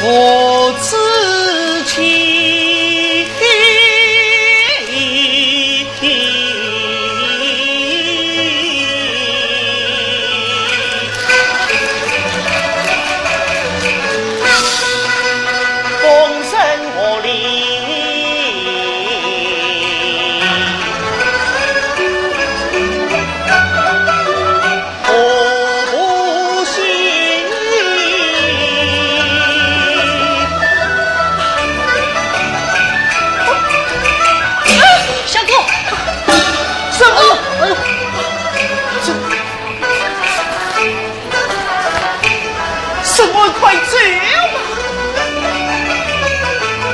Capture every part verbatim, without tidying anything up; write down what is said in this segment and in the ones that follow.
父子情。风声鹤唳。 相公，相公，哎呦，这，相公，快走吧，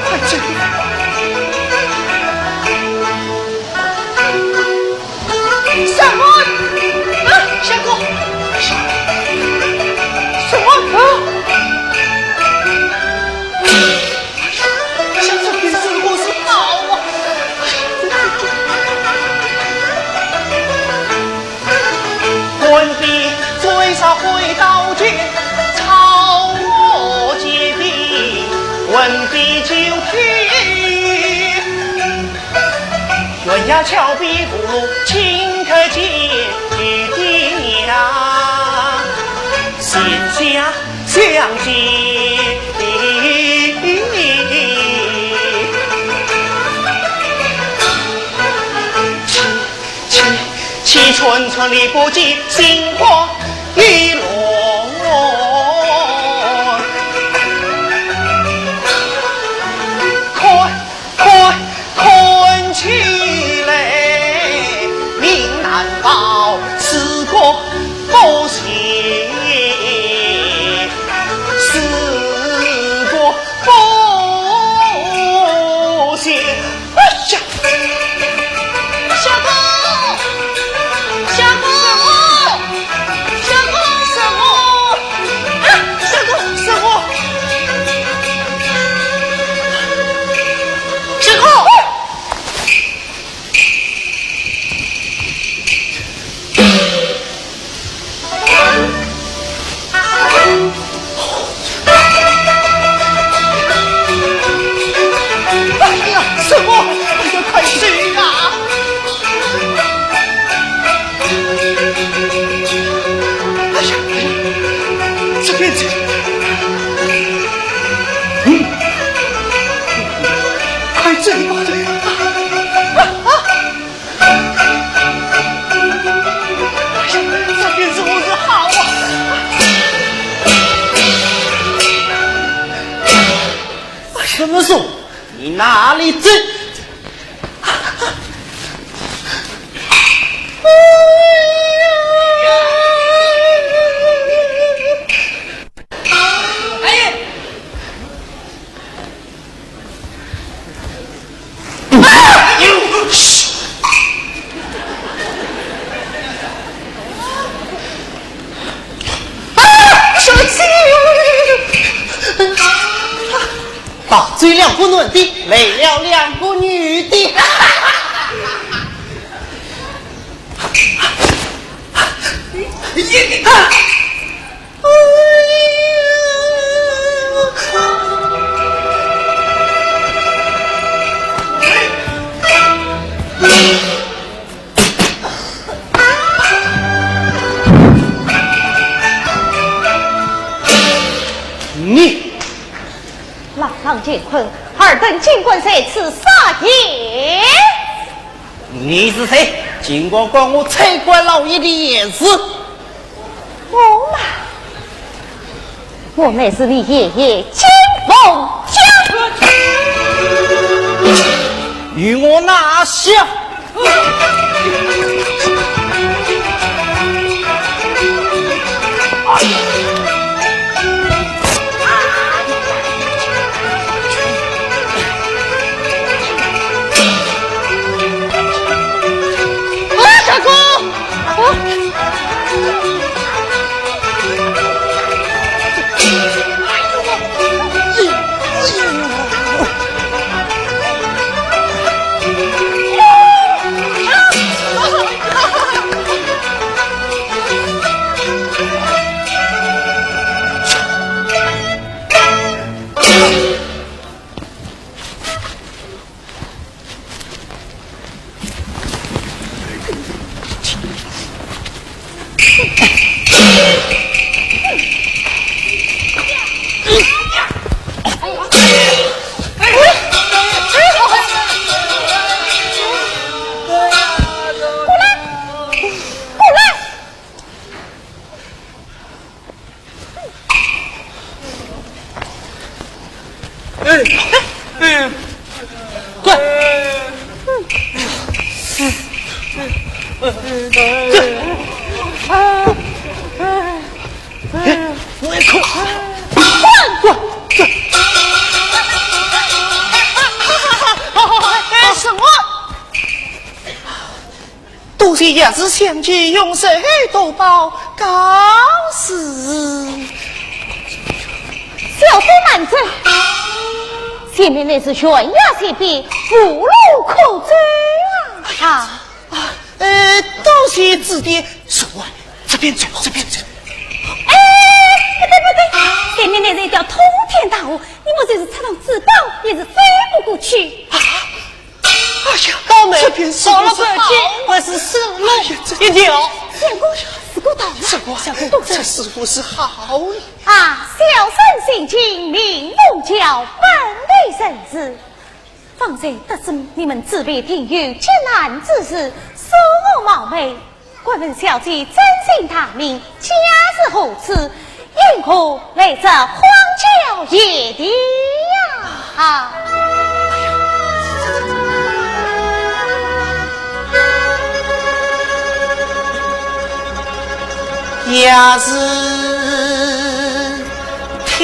快走吧。 什么？啊，相公，什么？啊？哎呀，这便是我是宝啊！问笔最少回到前，草木皆兵，问笔就去。 悬崖峭壁古路，青苔间雨滴娘，险象相接。气，气，气寸寸力不及，心慌意乱。快， 快看起来，命难保，事过不幸，事过不幸。哎呀！相公，相公，相公，啊，相公，相公。 相公！哎呀，相公！哎呀，快走啊！哎呀，这边走。 嗯，快走吧！啊，啊！哎呀，这便如何是好啊！什么时候？你哪里走？ 打醉两个男的，累了两个女的。你朗朗乾坤，尔等竟敢在此撒野。你是谁？竟敢管我差官老爷的闲事。我嘛，我乃是你爷爷金凤江。与我拿下！ 啊，相公！啊！哎呦，哎呦！ 啊！哎，快！哎，我也哭。滚！滚！哎，什么？多谢爷爷相救，永世多保，告辞。小姐慢走，前面乃是悬崖峭壁，无路可走啊！啊！啊，呃，多谢指点。是我，这边走，这边走。哎，不对不对，前面乃是一条通天大河，你们就是插上翅膀，也是飞不过去。啊！ 哎呀，倒霉，这边是不是好？倒了半截，还是死路一条。相公，是个道理。相公，相公，这是不是好呀？啊，小生姓金，名凤桥，本地人氏。方才得知你们主婢定有急难之事，恕我冒昧。 敢问小姐尊姓大名，家住何处，因何来这荒郊野地呀？啊！也是天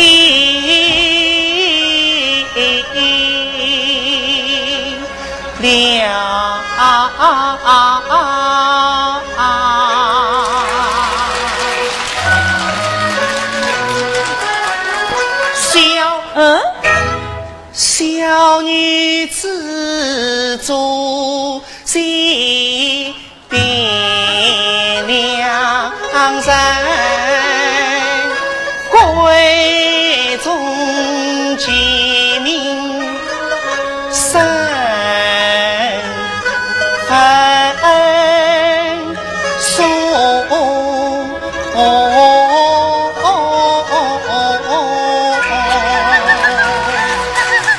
了。小，嗯？小女子做戏 汴梁城，闺中其名甚文殊。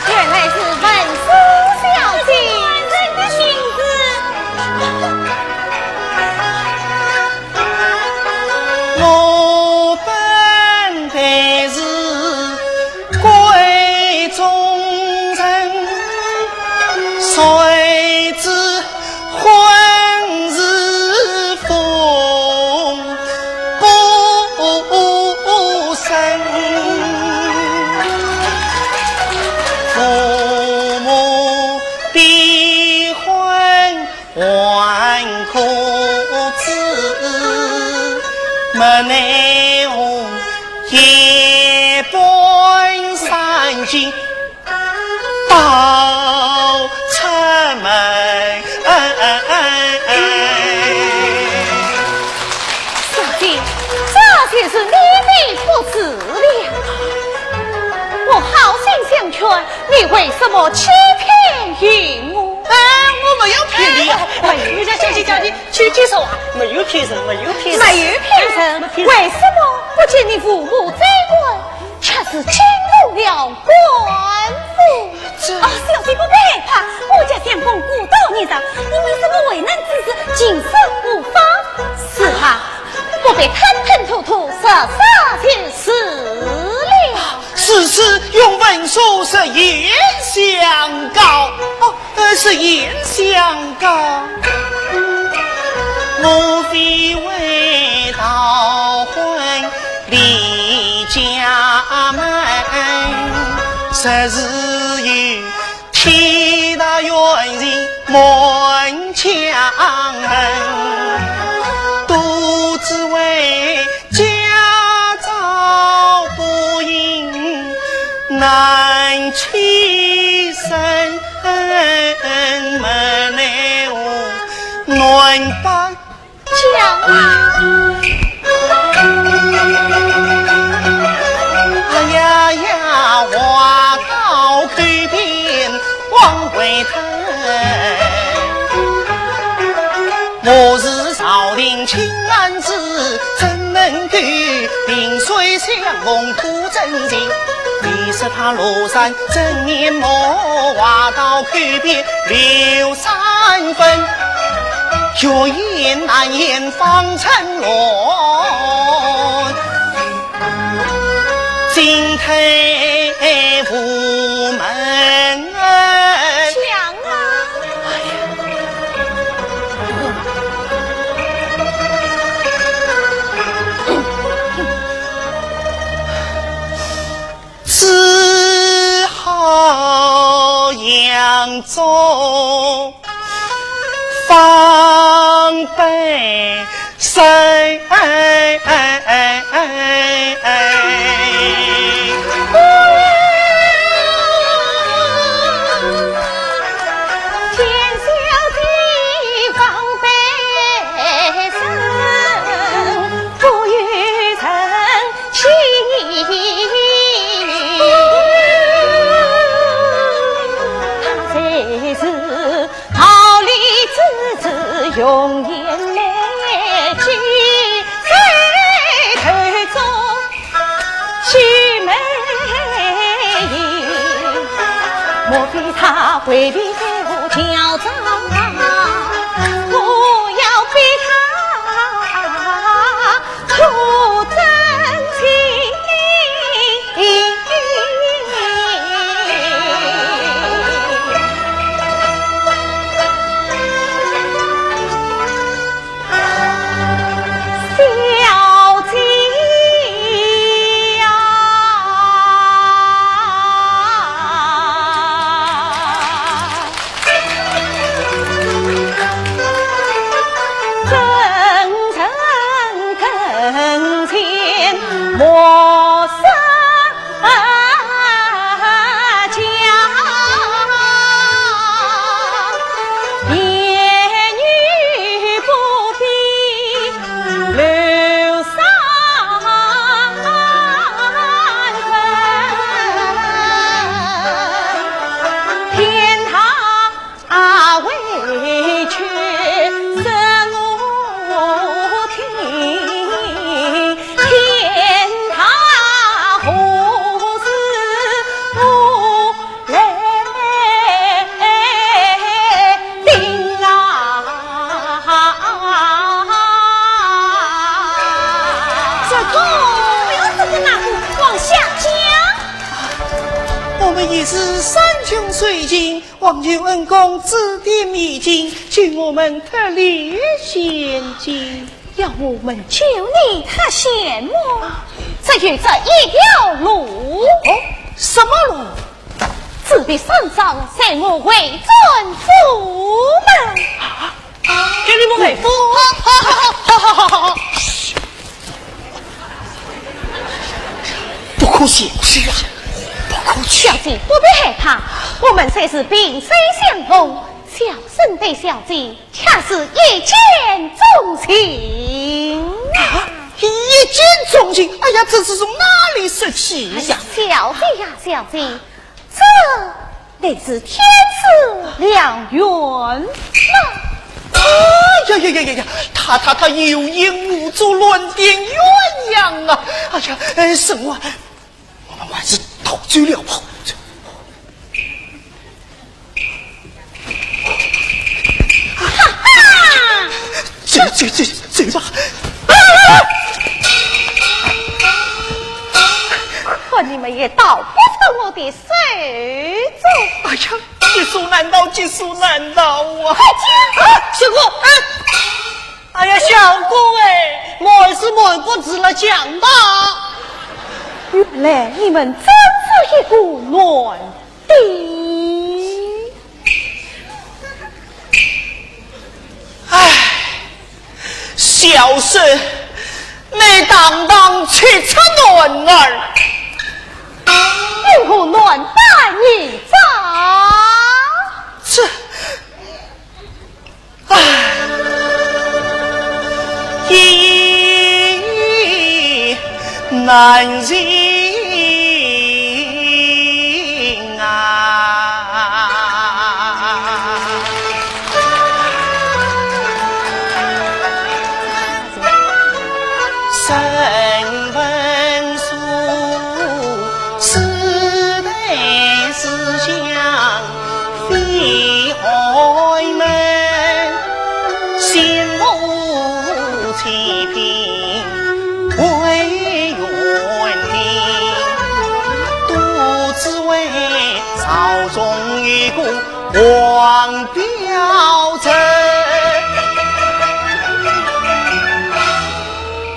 原来是文殊小姐。官人的名字。 我本来是闺中人，谁知婚事风波生，父母逼婚 还可知，没奈何夜半三更到出门。小姐，这就是你的不是了。我好心相劝，你为什么欺骗于我？ 哎，我没有骗你啊。哎，人家小姐叫你去介绍啊，没有骗人，没有骗人。没有骗人，没骗人。为什么不见你父母追问，却是惊动了官府？这……哦，小姐不必害怕，我家相公古道热肠，你有什么为难之事，尽说无妨。是啊，不必吞吞吐吐，说说就是了。 如此，容文殊实言相告。哦，呃，实言相告。我非为逃婚离家门，实是有 天大冤情满江恨，都只为家招不幸难栖身，没奈何难把 讲啊。哎呀呀，话到口边往回吞。我是朝廷亲儿子，怎能够萍水相逢度真情？你说他庐山真面目，话到口边留三分。 欲言难言方寸乱。退无门。讲啊！只好佯作方悲 谁？这个，不要这个那个，往下讲。我们已是山穷水尽， 望求恩公指点迷津，救我们脱离险境。要我们救你脱险么？只有这一条路。哦，什么路？此地山上，随我回转府门。啊，给你们回府。好，好，好，好，好，好，好。嘘。 不可去。是啊，不可去。小姐，不必害怕，我们虽是萍水相逢，小生对小姐却是一见钟情啊！啊，一见钟情？哎呀，这是从哪里说起呀？哎呀，小姐呀，小姐，这 乃是天赐良缘呐。哎呀呀呀呀呀，他他他有眼无珠，乱点鸳鸯啊！哎呀，哎，沈婉，我们还是逃走了吧。哈哈！走走走走吧。啊！看你们也逃不脱我的 手中。哎呀，劫数难逃，劫数难逃啊！快讲！啊，小哥，哎。哎呀，小哥哎，瞒是瞒不住了，讲吧。原来你们真是一个男的。唉， 小生乃堂堂七尺男儿，有何男扮女装？这，唉，一言难尽啊。 身分殊，世代思想非豪门，心无欺骗为原定。王彪臣。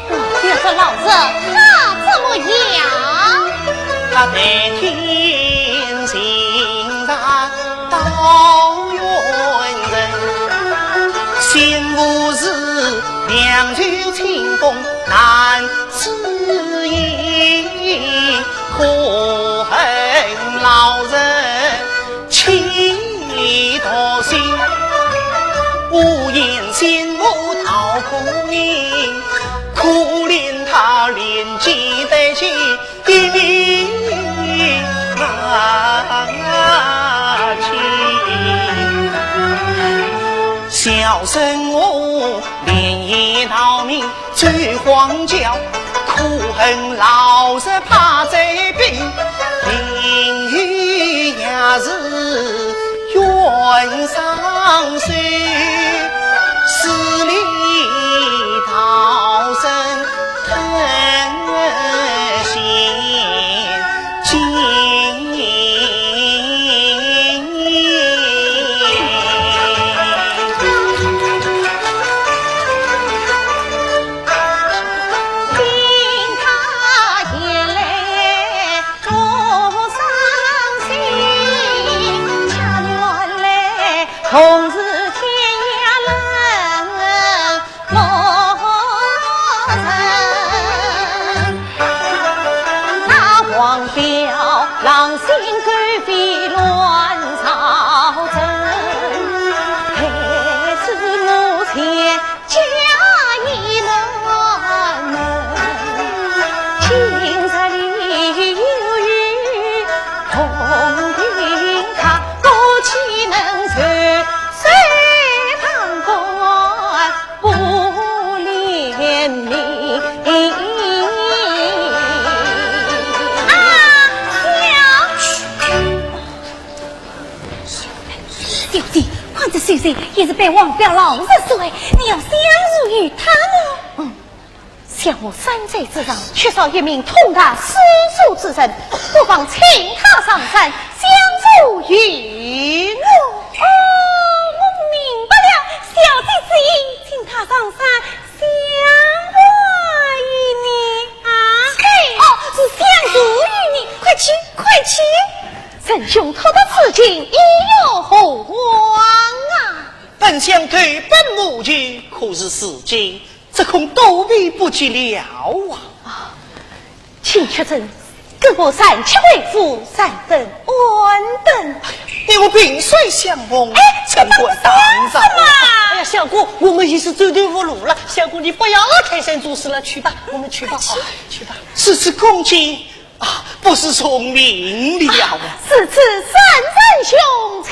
王彪这老人，他怎么样？他代天行丈，道远程，心腹是凉州清风难自已，可恨老人 气度心，无言心无道可言，可怜他临机得起一命啊！小生我连夜逃命 走荒郊，可恨老贼怕贼兵，命运也是冤枉手，死里逃生，吞心惊。 小姐，看这秀才也是被王彪老贼所害，你要相助于他么？嗯，想我山寨之上缺少一名通达诗书之人，不妨请他上山相助于我。哦，我明白了，小姐之意，请他上山相会于你啊。哦，是相助于你，快去，快去。 仁兄，拖到此情，意欲何往啊？本想投奔母舅，可是如今只恐躲避不及了啊！啊，请屈尊跟我暂且回府，暂等安顿。你我萍水相逢，哎，怎敢打扰啊？哎呀，相公，我们已是走投无路了。相公，你不要推三阻四了，去吧，我们去吧，啊，去吧。如此恭敬， 啊，不是送命了啊！如此，沈仁兄请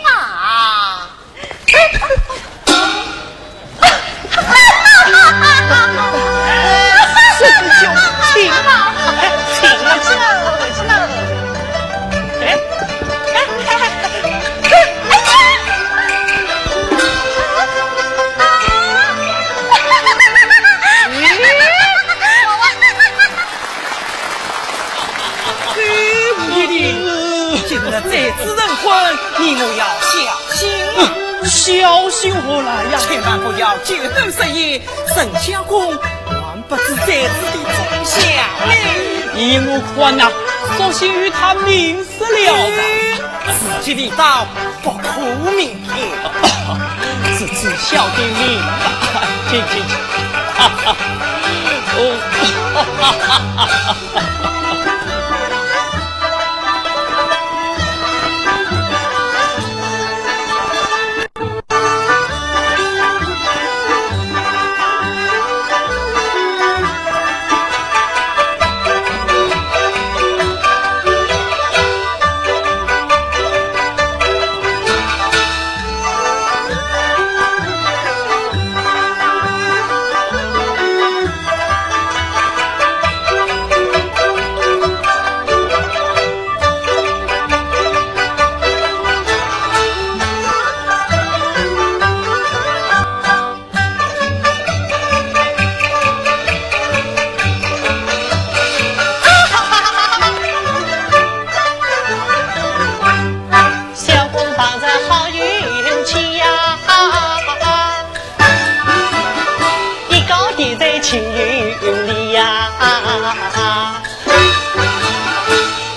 啊！啊，沈仁兄请啊！沈仁兄请啊！请啊！请啊！哎，哎，哎，哎，哎，哎，哎，哎，哎，今日在此成婚，你我要小心啊！小心何来呀？千万不要酒后失言，沈相公 不知在此的真相呢？依我看呐，索性与他明说了吧。此计未到，不可明言。此计小弟明白，请，请，请。哦。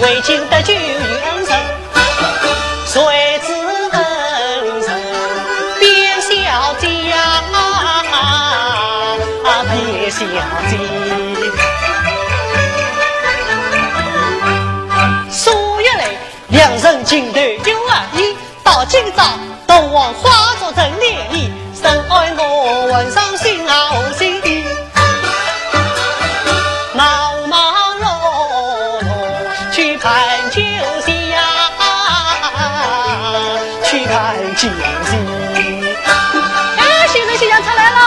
为今得救于恩人，谁知恩人卞小姐呀，卞小姐。数月来，两人情投意合，到今朝同往花烛城联谊， 深爱我，还伤心啊心。忙忙碌碌去看酒席呀，去看酒席。哎，新郎新娘出来了。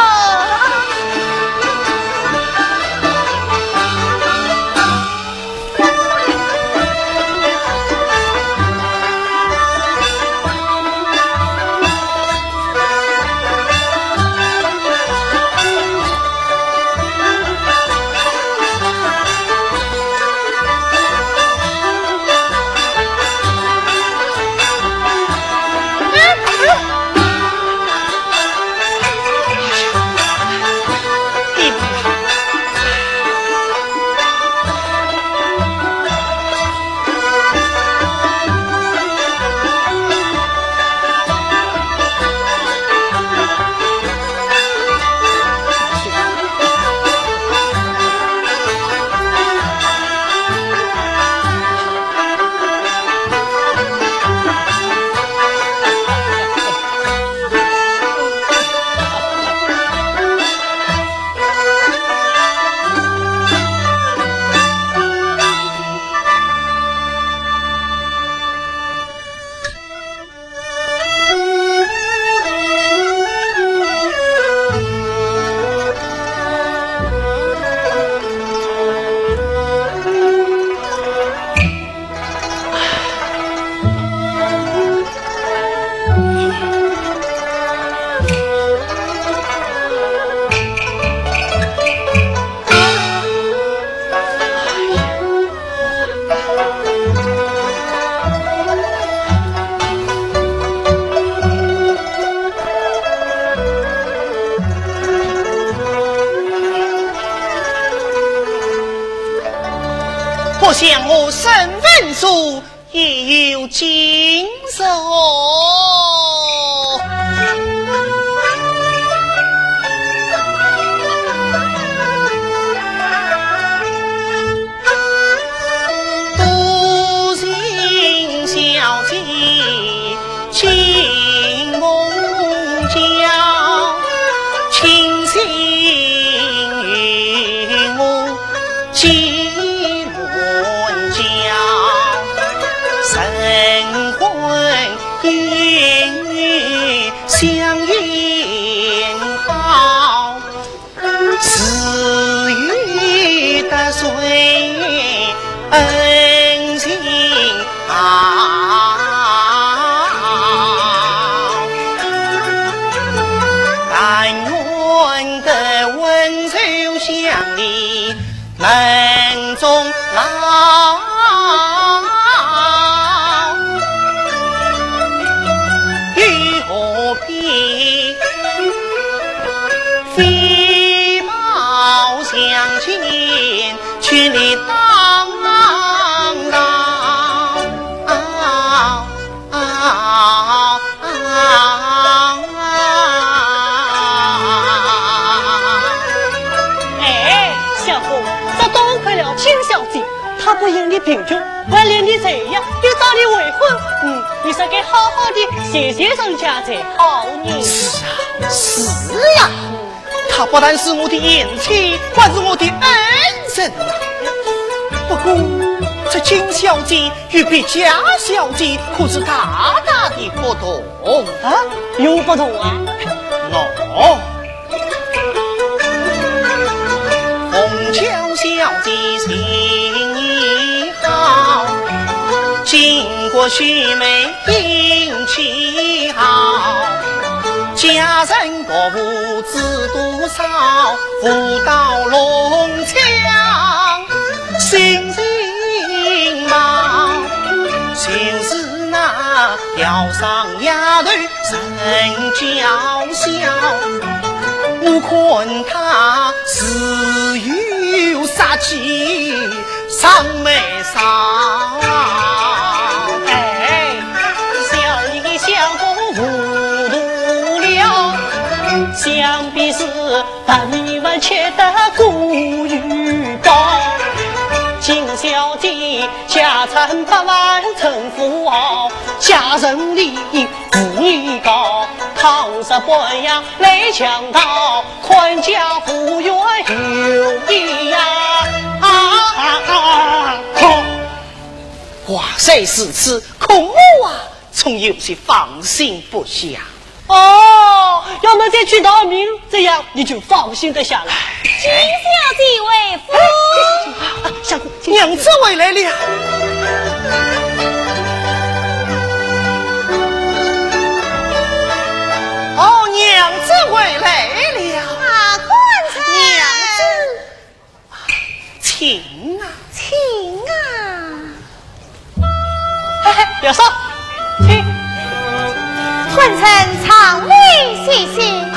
不想我沈文素 也有今日哦。独行小姐进梦乡，清醒与我 寄鸾桥，晨昏应与相应好，时有得罪恩情好。但愿得温柔乡里 门中老，又何必飞报相见，千里当劳。 哎，相公，这多亏了金小姐，她不因你贫穷，还怜你才呀，又招你为婚。嗯，你是该好好地谢谢人家才好呢。是啊，是啊。 她不但是我的贤妻，还是我的恩人呐。不过，这金小姐与别家小姐可是大大的不同。啊，有不同啊？喏，凤桥小姐心地好，巾帼须眉 英气好，佳人各无知多少，舞刀弄枪心情忙。就是那校上丫头人娇小，我看她自有杀气上眉梢。把你们吃得过于饱。金小姐家产百万成富豪，家人里富你高，倘若半夜来强盗，看家无缘有你呀！啊啊啊！吼！话虽如此，可我啊，总有些放心不下。 哦，要么再去逃命，这样你就放心得下了。金小姐回府。啊，小姐，娘子回来了。哦，娘子回来了。啊，官人。娘子。 请啊。请啊。嘿嘿，表嫂，请。官人尚未歇息。啊，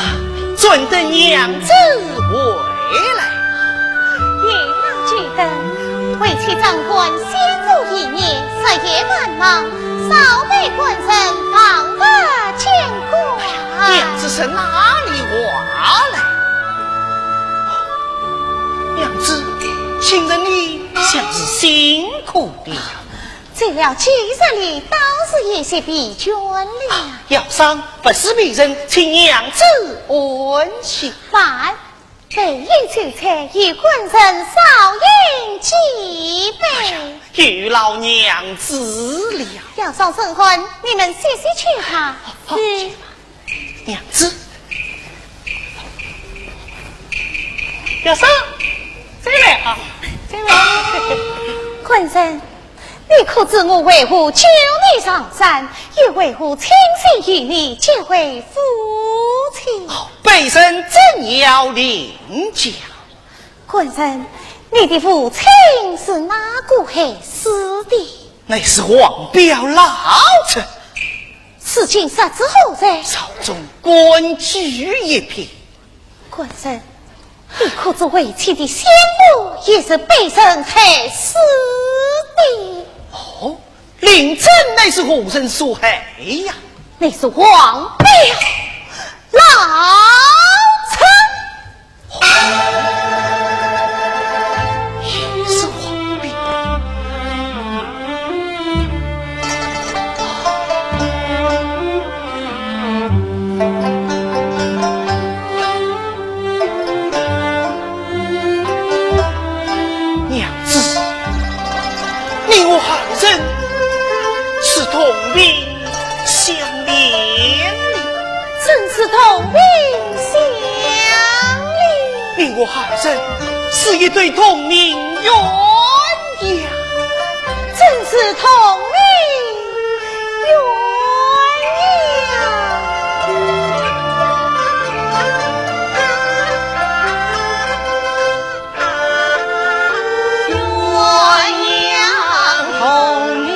专等娘子回来。也难久等，为妻掌管仙府一年，日夜繁忙，少陪官人访得见官。哎呀，娘子说哪里话来？ 娘子，今日你想是辛苦的。走了几日里，倒是有些疲倦了。啊，腰伤不是别人，请娘子安歇。慢，备酒酒菜，与官人少饮几杯。哎呀，有劳娘子了。腰伤甚重，你们歇息去吧。好，是。 娘子。表嫂，再来啊，再来。官人，你可知我为何救你上山，又为何倾心与你结为夫妻？哦，卑人正要领教。官人，你的父亲是哪个害死的？乃是王彪老贼。 此人是何人？朝中官居一品。官人，你可知为妻的先母也是被人害死的？哦，令尊乃是何人所害呀？乃是王彪老贼。 也是王彪。娘子，你我二人是同病 相怜哩。真是同病相怜。你我二人是一对同命鸳鸯。真是同命鸳鸯。 哎呀，哎呀！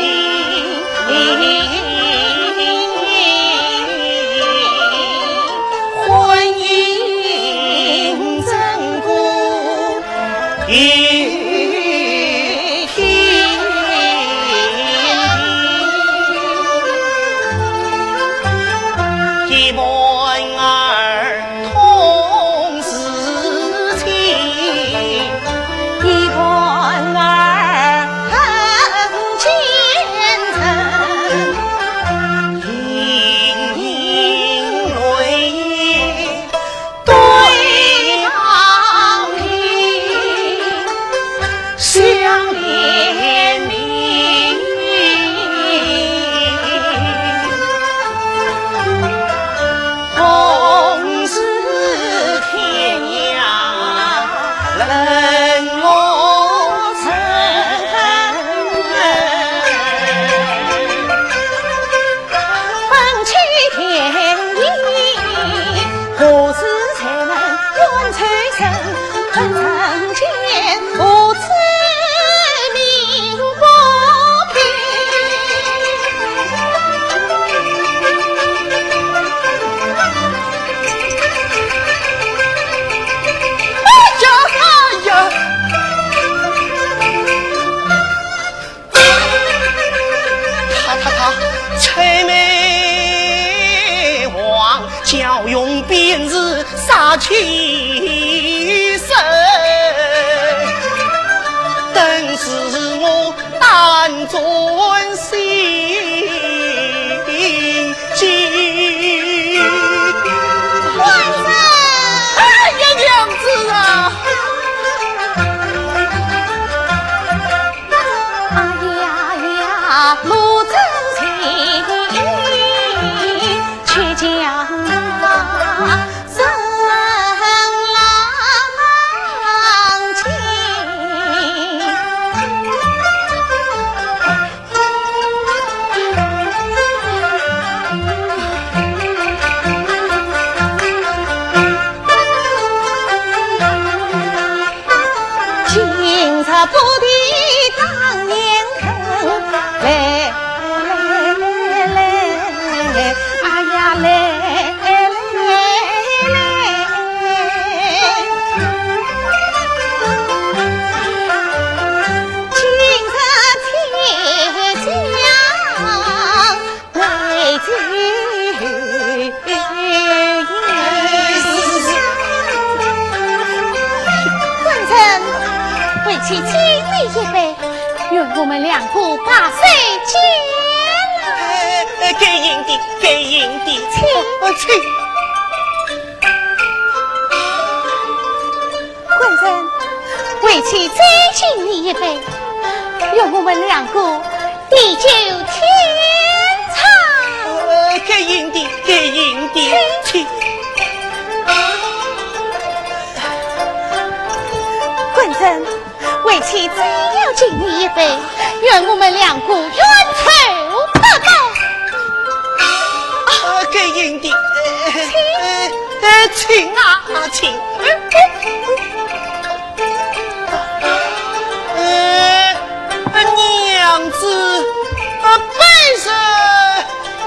他，他，他，魑魅魍魉，叫用便是杀妻是我胆战心惊。官人！哎呀，娘子啊！哎呀呀，奴才且讲啊。 官人，为妻敬你一杯，愿我们两个百岁千岁。哎，哎，该饮的，该饮的。请。哦，请。 官人，为妻再敬你一杯，愿我们两个地久天长。呃，该饮的，该饮的，请。官人，为妻再要敬你一杯，愿我们两个冤仇不报。啊，该饮的，呃，呃，呃，请啊，啊，请。 呃，娘子，呃，卑人，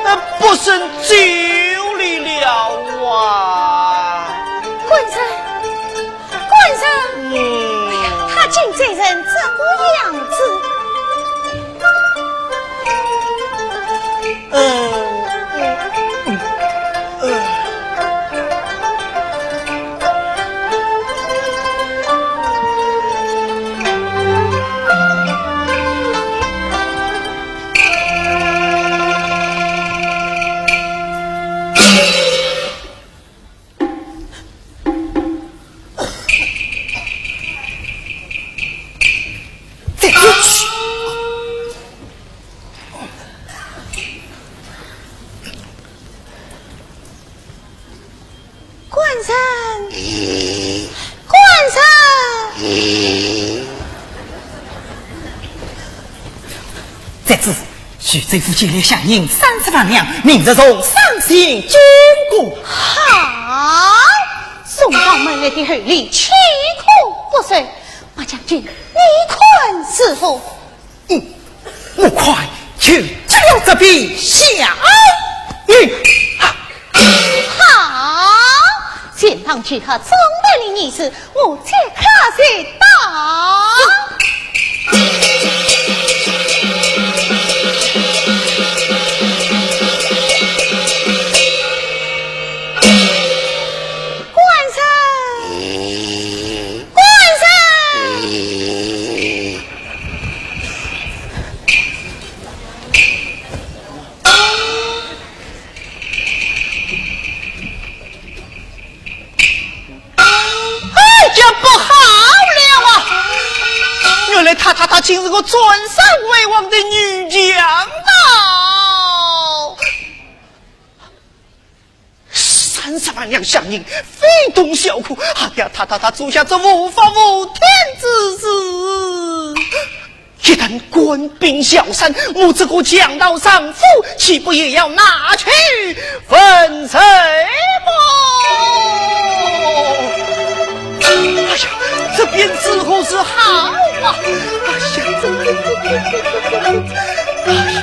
呃，不胜酒力了啊。官人，官人，嗯。哎呀，他竟醉成这个样子。 嗯，嗯，嗯，嗯。再进去。 官人，官人。再者，徐州府借来饷银三十万两，明日从赏信经过。好，送到门来的厚礼岂可不收？马将军，你看如何？ 嗯，我看就接了这笔饷银。好，先当替他装袋里一事，我替他去到。官人，官人。 哎呀，不好了啊！原来她，她，她竟是个占山为王的女强盗。 三十万两饷银，非同小可。哎呀，她，她，她做下这无法无天之事。一旦官兵剿山，我这个强盗丈夫，岂不也要拿去问罪么？哎呀，这便如何是好啊？哎呀，这，这，这，这，这，哎呀！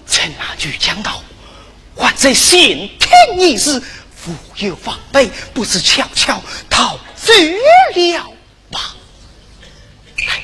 趁那女强盗还在前厅议事，无有防备，不如悄悄逃走了吧。哎，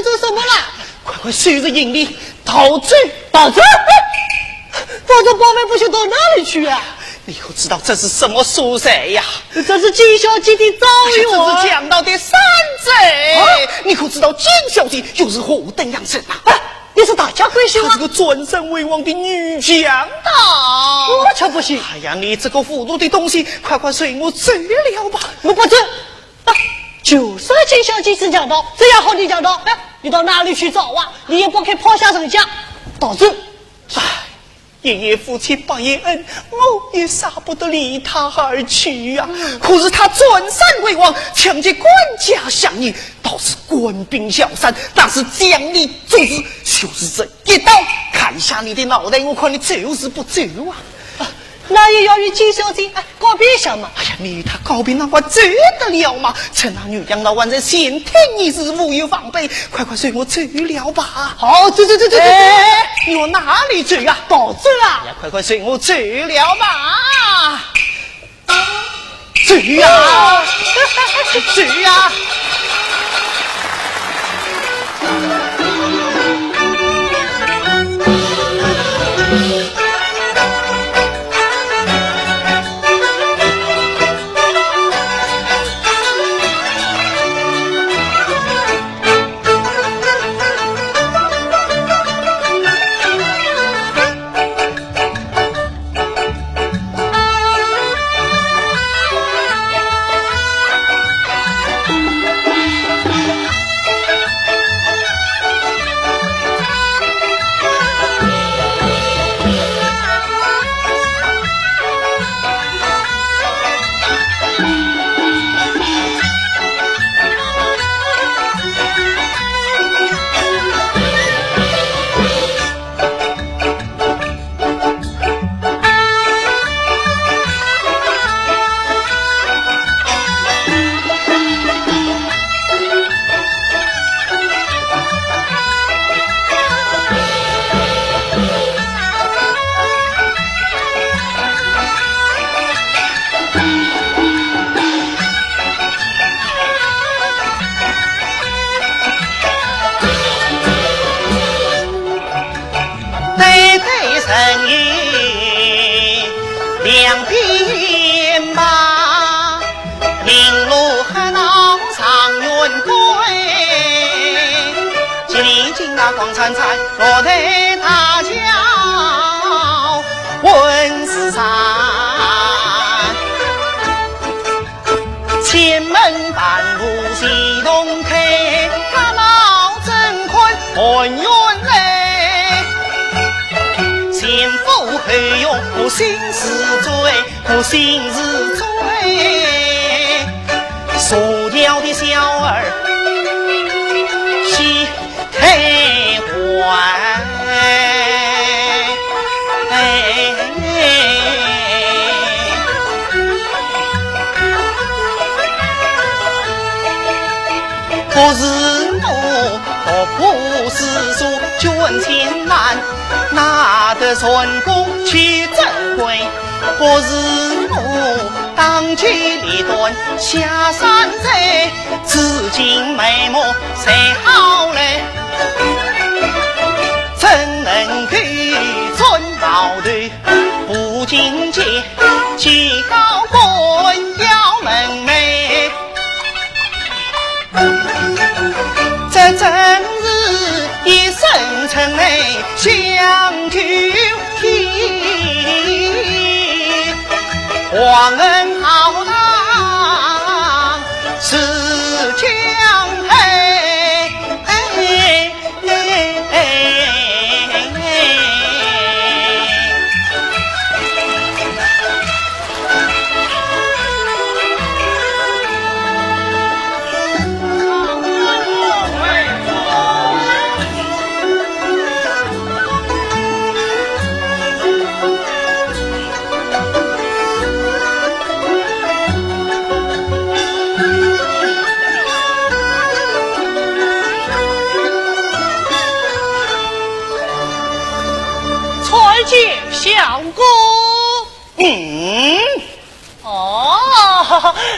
要做什么啦？快快收拾行李，逃走！逃走？抱着宝贝不晓得到哪里去啊？你可知道这是什么所在呀？这是金小姐的庄园。这是强盗的山寨。啊？你可知道金小姐又是何等样人啊？啊，你是大家闺秀啊？她是个占山为王的女强盗。我才不信。哎呀，你这个糊涂的东西，快快随我走了吧。我不走。啊，就算金小姐是强盗，这样好的强盗，哎，你到哪里去找啊？你也不肯抛下人家，逃走。唉，一夜夫妻百夜恩，我也舍不得离她而去呀。可是她占山为王，抢劫官家饷银，倒是官兵小三，打死将你做事，就是这一刀，砍下你的脑袋，我看你走是不走啊？啊，那也要与金小姐，哎，告别一下嘛。哎呀，你与她告别，那还走得了吗？趁那女强盗还在前厅议事，无有防备，快快随我走了吧。好，走，走，走，走，走，走。哎，你往哪里走呀？逃走啊！哎呀，快快随我走了吧。走呀，走呀！对对人影两边吧，绫罗黑道状元归。千里金马光灿灿，落在大街问世上。 前门半步齐同开，家老正看寒园来。前赴后拥，我心似醉，我心似醉。傻条的小儿，喜 开怀。不是我，我不是说捐钱难，哪得成功去珍贵。不是我，当机立断下山寨， 至今眉目才好来，怎能够钻毛头？不进阶，技高官要门楣。这正是一生尘埃 相救天，皇恩浩荡是江海。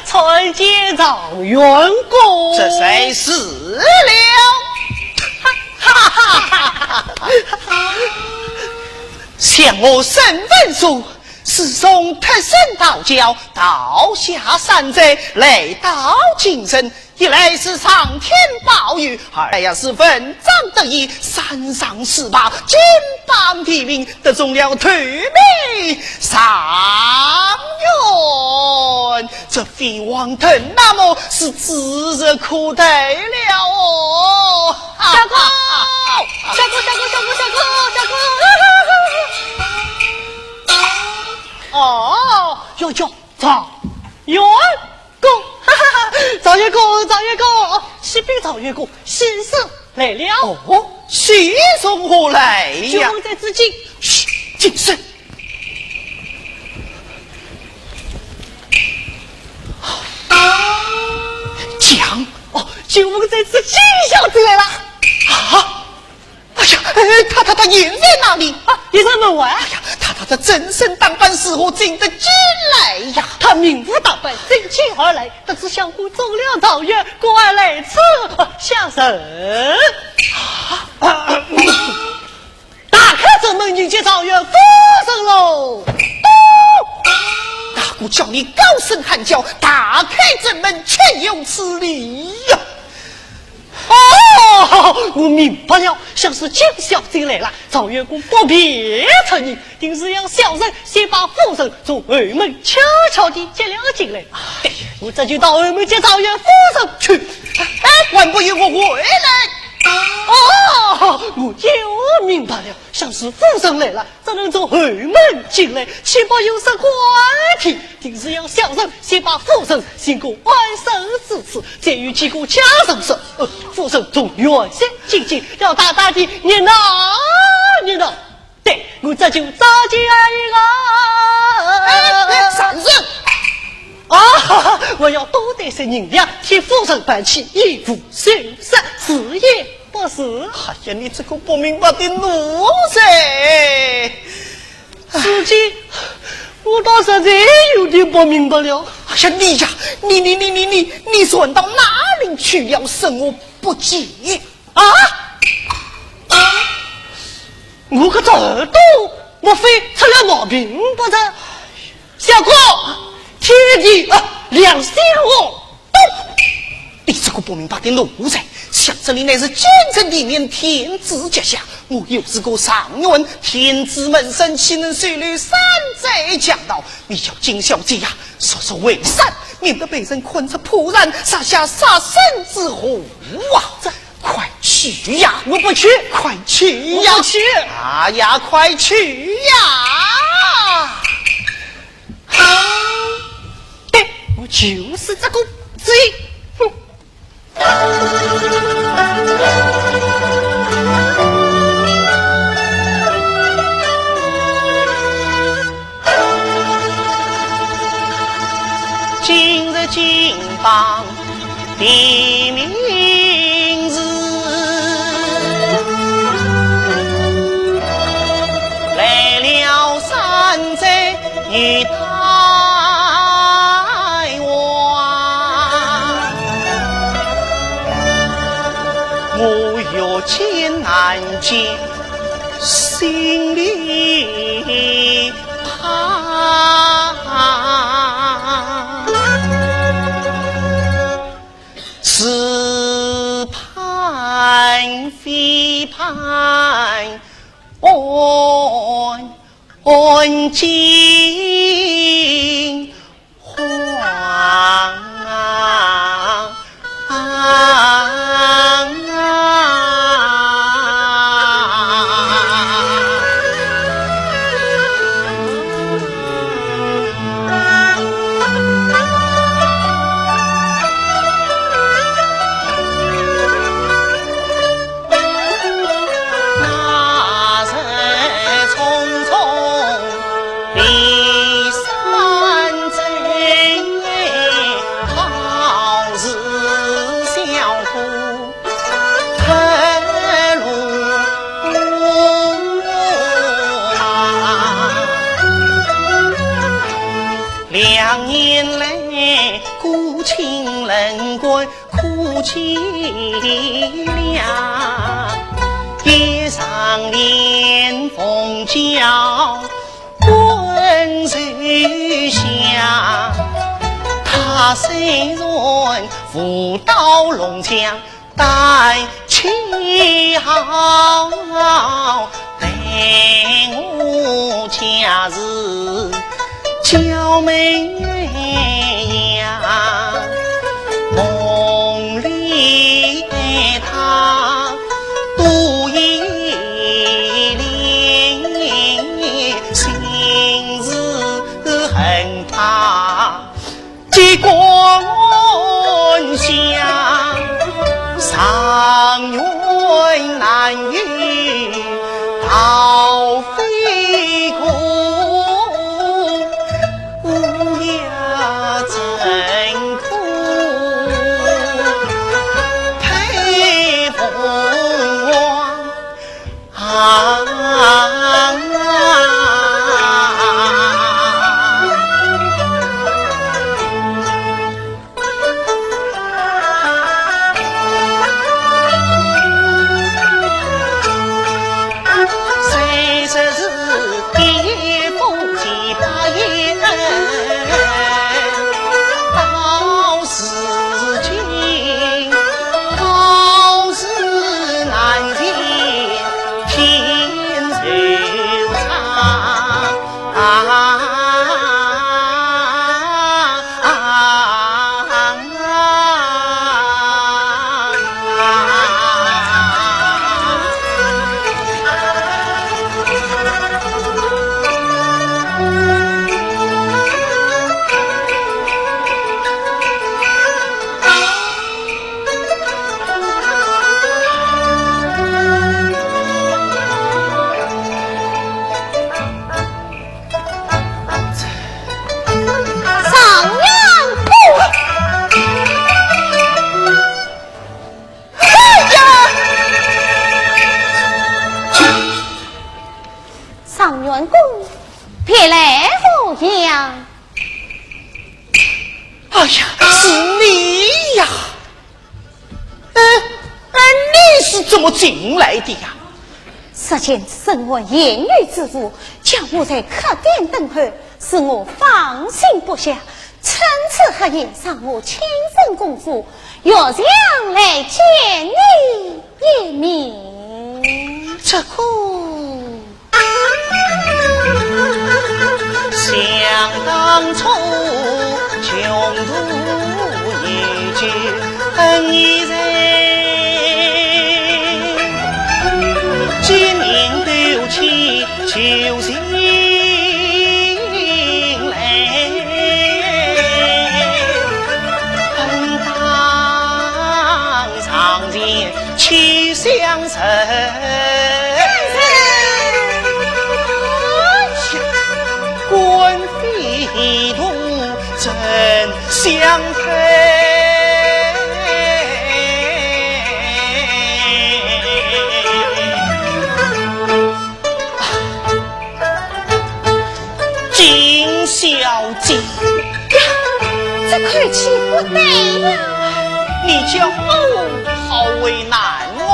参见状元公。这才是了。哈哈哈哈哈！想我沈文素，自从脱身逃教，逃下山寨，来到京城，一来是上天保佑，二来也是文章得意，三上四拜，金榜题名，得中了头名状元。 这飞黄腾达么是指日可待了哦。相公，相公，相公，相公，相公，相公。哦，要叫状元公，哈哈哈，状元公，状元公，启禀状元公，喜事来了。哦，喜从何来呀？就在此间。嘘，噤声。 讲。哦，就在此间，小姐来了。啊？哎呀，哎，她，她，她人在哪里？啊，人在门外。哎呀，她，她的整身打扮如何进得京来呀？她明日打扮进京而来，得知相公中了状元，故而来此，啊，相迎。啊？ 打开正门，迎接状元夫人喽。咚！哪个叫你高声喊叫？打开正门，岂有此理呀！哦，我明白了，想是金小姐来了，状元公不便出迎，定是要小人先把夫人从后门悄悄地接了进来。哎，我这就到后门接状元夫人去。哎，还不与我回来。哦，我又明白了， 想是夫人来了，怎能从后门进来？岂不有失官体？定是要小人先把夫人寻个安身之处，再与几个家人说，呃，夫人从远山进京，要大大地热闹热闹。对，我这就照见啊。哎，哎，哎，啥事？啊，我要多带些银两，替夫人办起衣服首饰，是也 不是。哎呀，你这个不明白的奴才！如今我倒实在有点不明白了。哎呀，你呀，你，你，你，你，你，你传到哪里去了？生我不解。啊？我个这耳朵，莫非出了毛病不成？相公，天地啊，良心哦！ 你这个不明白的奴才，想这里乃是京城地面，天子脚下，我又是个状元，天子门生，岂能收留山寨强盗？你叫金小姐呀，速速回山，免得被人看出破绽，惹下杀身之祸啊！这，快去呀！我不去。快去呀！我不去。哎呀，快去呀！ 对，我就是这个主意。哼。今日金榜 题名是来了山寨女大王，我欲见难见，心里怕。 是盼非盼，安，安惊惶啊！ 那日匆匆离清冷观苦凄凉，夜上连凤叫滚如下。他虽然舞刀弄枪， 但其好，待我家事娇妹呀，梦里他多依恋，心事恨他 结滚下，常怨难遇桃花过，呀，真苦配凤凰。 啊。状元公！哎呀！状元公，别来无恙？哎呀，是你呀！ 哎，哎，你是怎么进来的呀？只见沈黛言语之无，叫我在客店等候，使我放心不下。趁此黑夜，让我亲身公府，越墙来见你一面。这个 想当初，穷途有救恩一人，见面都起旧情来。本当上前 去相认，官非同真相配。 金小姐。呀，这口气不对呀。你叫我好为难哦。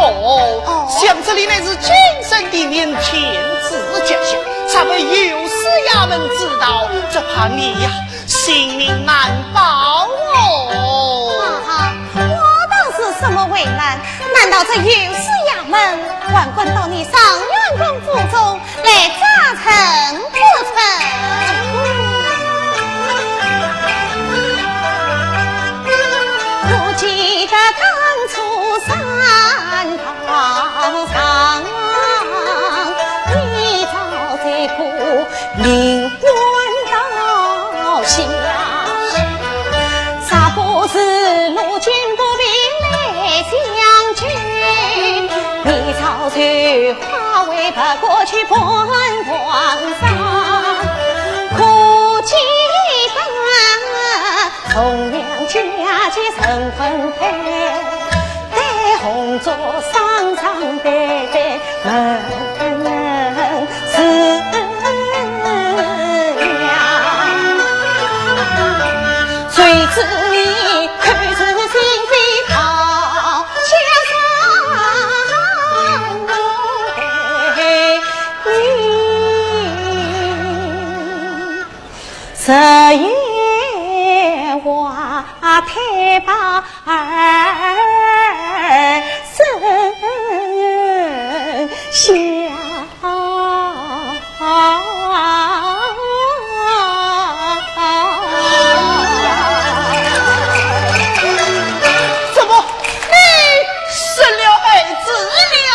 哦。想这里乃是京城地面，天子脚下，倘被御史衙门知道，只怕你呀，性命难保哦。啊哈，我倒是什么为难？难道这御史衙门还敢到你状元公府中 来查证不成？不记得当初山高上，你早在过临关倒下。 若不是路见不平来相救，你早就化为白骨去奔黄沙。可记得重阳佳节成婚配，待红烛双双对对 门是呀，谁知怎么，你失了儿子了？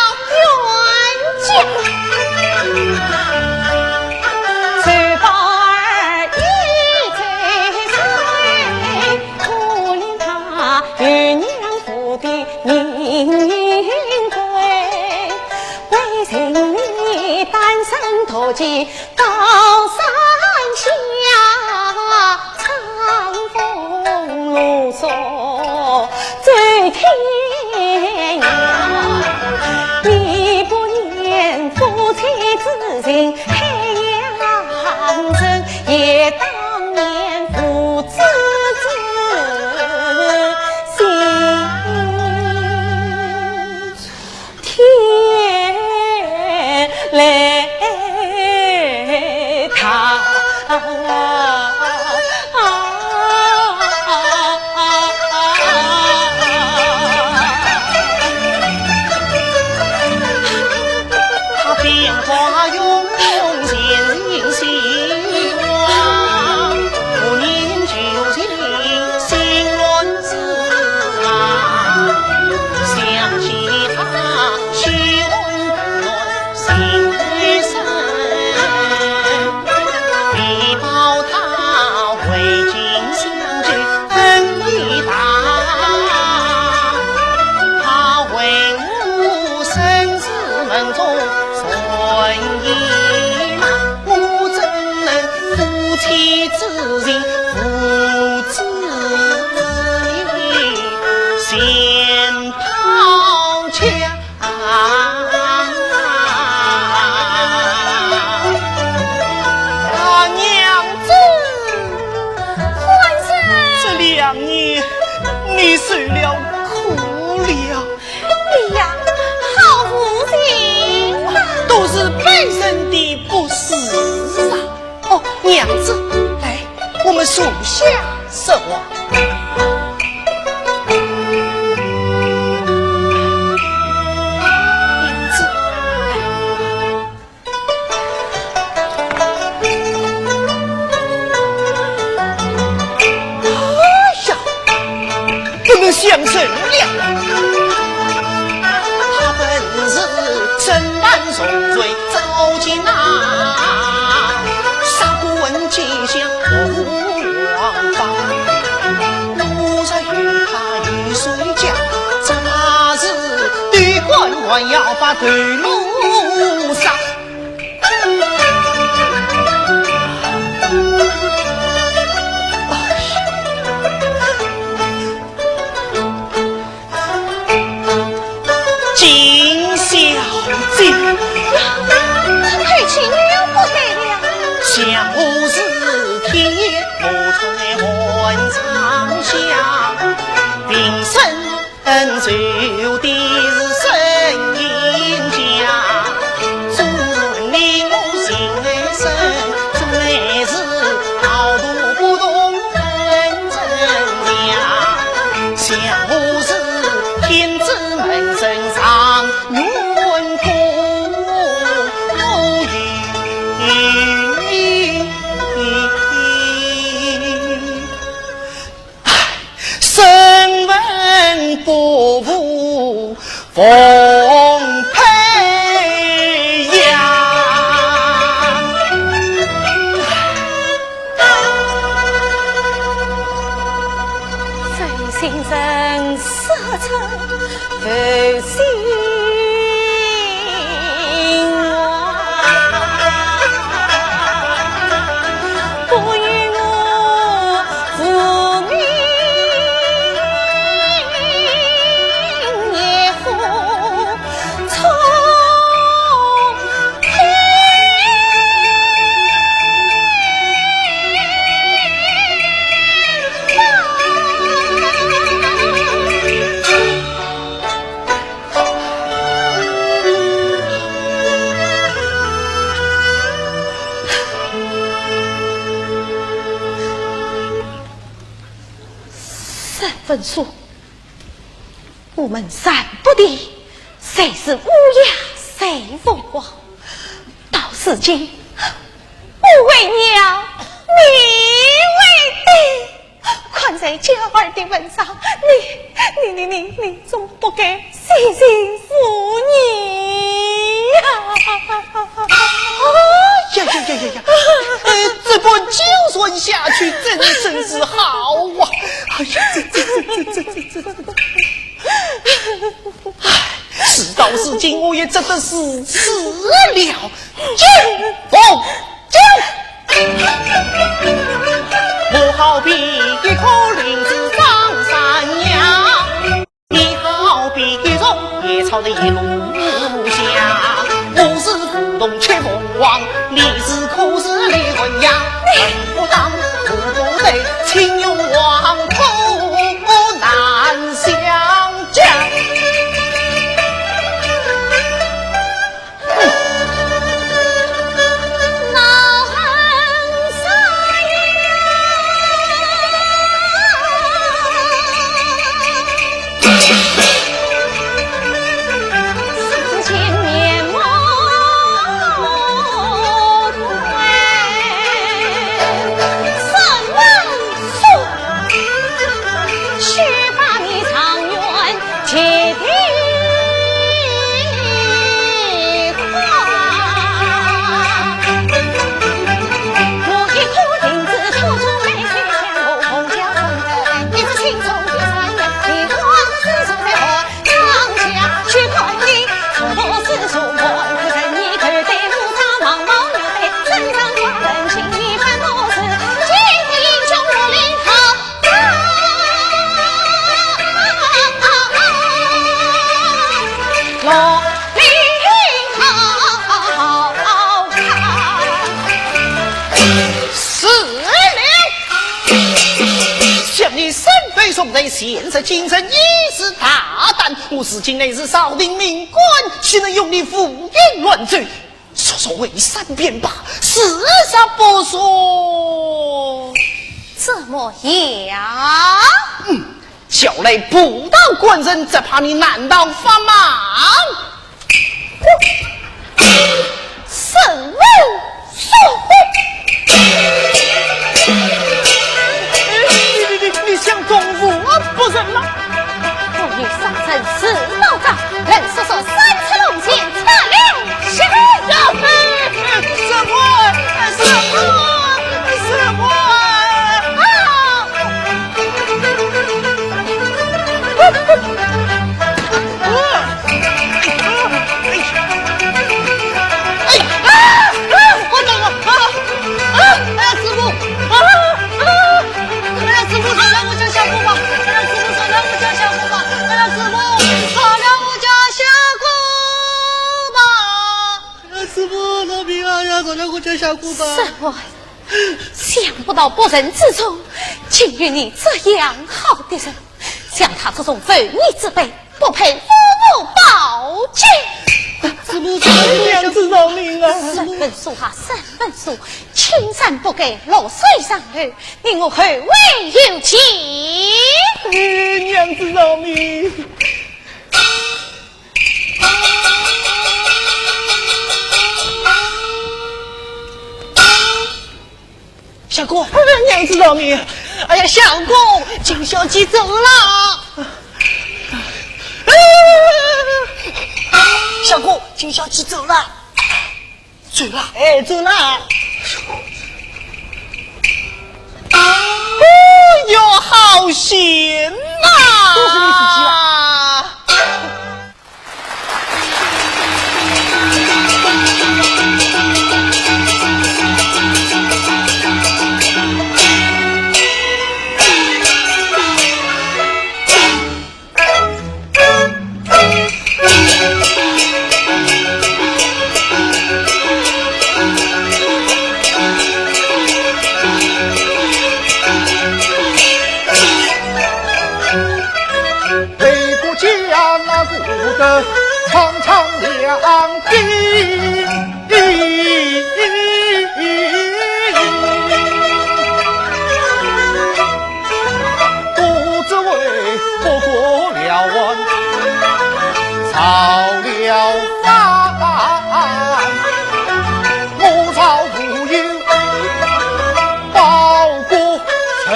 冤家！啊，娘子！官人！这两年你受了苦了。你呀，好无情啊！都是卑人的不是啊。 哦，娘子，来，我们坐下说话。娘子，来。哎呀， 不能相认了。金小姐。呀，这口气了不得了。 身份不符，奉陪呀。谁信人说出文书，我们三不地，谁是乌鸦谁凤凰？到如今，我为娘，你为爹，看在娇儿的份上，你，你，你，你，你总不该 谢谢父女呀！呀呀呀呀呀！呃，这般纠缠下去，怎生是好啊！哎呀，这这这这这这这这！哎，事到如今，我也只得如此了。金凤，金！我好比一棵林子长山腰。 你好比一种野草的一路下，我是牧童吃凤凰，你是可是李文雅。人不当，我不对，情愿黄土难相见。 是了，想你身背重任，现在竟然如此大胆，我如今乃是朝廷命官，岂能容你胡言乱语？说说为善便罢，事实不说。怎么样？嗯，叫来捕盗官人，只怕你难逃法网。什么说？你你你你想动武啊，不成了！我与商人是老长，人说说三尺龙拳，策量十分。什么？什么？什么？啊！哎呀！哎呀！啊！啊！我打我啊！啊！哎呀，师傅！啊！啊！哎呀，师傅，饶了我家小姑吧！哎呀，师傅，饶了我家小姑吧！哎呀，师傅，饶了我家小姑吧！哎呀，师傅，饶命啊呀！饶了我家小姑吧！师傅，想不到百人之中，竟有你这样好的人，像他这种负义之辈， 不配父母保举。怎么这样子饶命啊？沈文素啊，沈文素，青山不改，绿水长流，你我后会有期。哎，娘子饶命！相公，娘子饶命！哎呀，相公，金小姐走了。哎呀，相公，金小姐走了。走了？哎，走了。哎呦，好险呐！都是你自己了。逃了犯，我朝无有报国仇。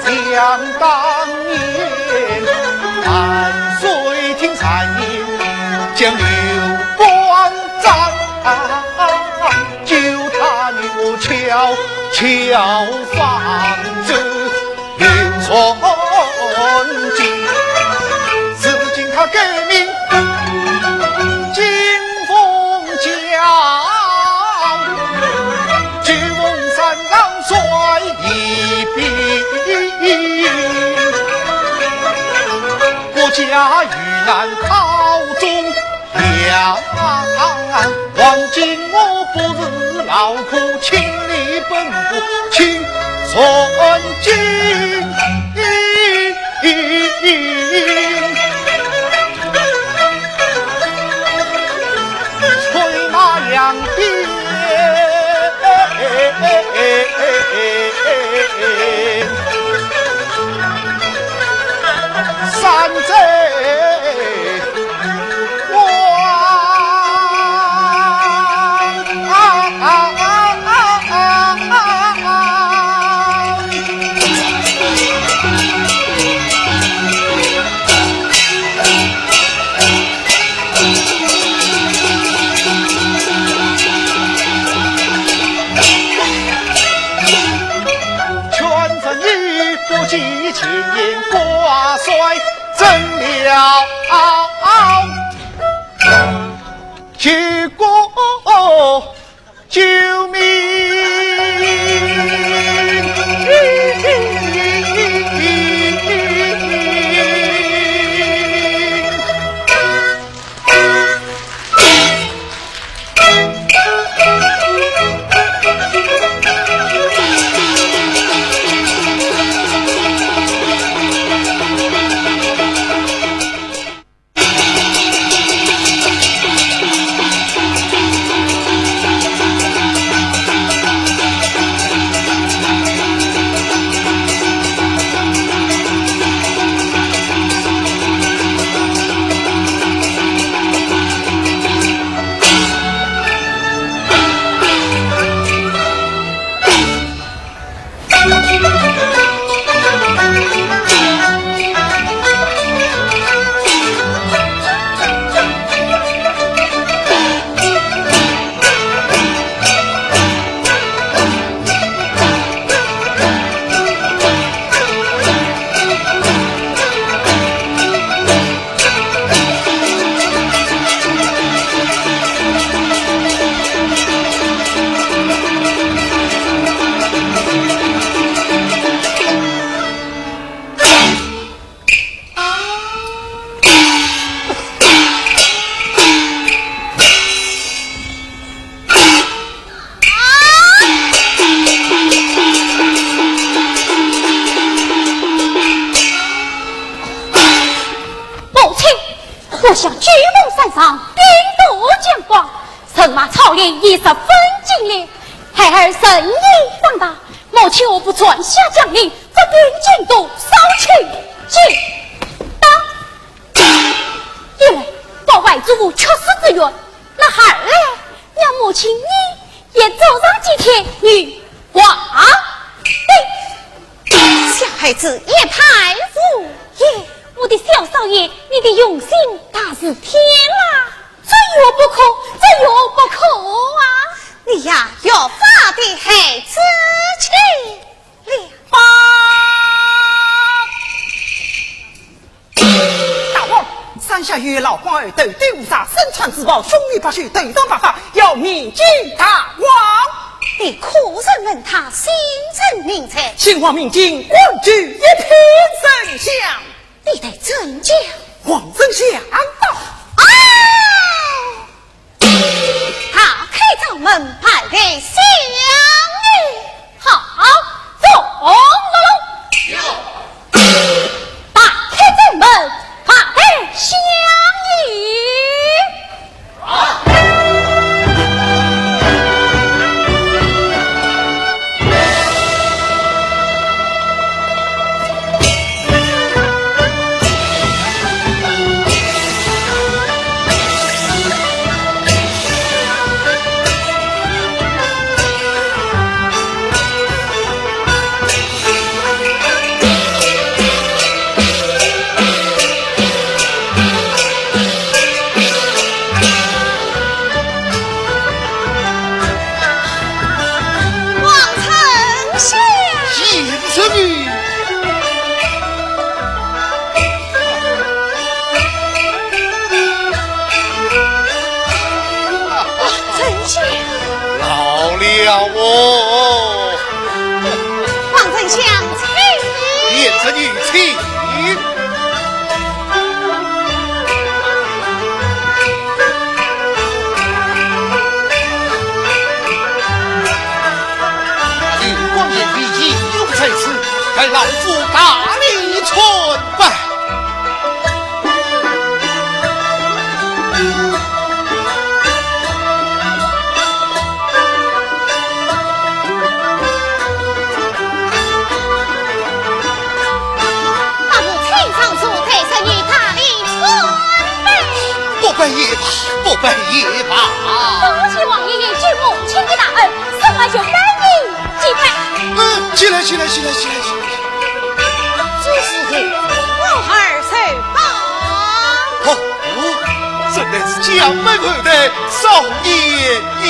想当年，万岁听谗言，将刘关斩，救他女儿巧巧放走。 刘传经，如今他改名金凤桥，九龙山上帅一兵，国家遇难靠中 呀，王今我不辞劳苦，千里奔赴请传经。催马扬鞭，山贼 全城女不及前言挂帅，真了 救国救民。母亲，我想九龙山上兵多将广，人马操练已十分精良，孩儿人也长大，母亲何不传下将令，发兵进都，扫清奸党？一来保外祖父去世之冤，那二来让母亲你也做上几天女皇帝。小孩子一派胡言。我的小少爷，你的雄心大似天啦！这有不可，这有不可啊！你呀，越发的孩子气了。报！大王，山下有老光儿，头戴乌纱，身穿紫袍，胸围白绣，头上白发，要面见大王。你可曾问他姓甚名谁？姓王名金，官居一品丞相。你待怎讲？王丞相到。啊！ 打开朝门，拜见相爷。好，走，喽啰。打开朝门，拜见相爷。丞相。到了哦。王丞相，请。贤侄女请。 王爷已经有在此，待老夫大礼参拜。那我请上座，待侄女大礼参拜。不拜也罢，不拜也罢。多谢王爷一举母亲的大恩， 送儿就赶紧祭拜。嗯，起来，起来，起来，起来，起来。这是何物？儿受宝。哦，哦，真乃是将门后代，少年英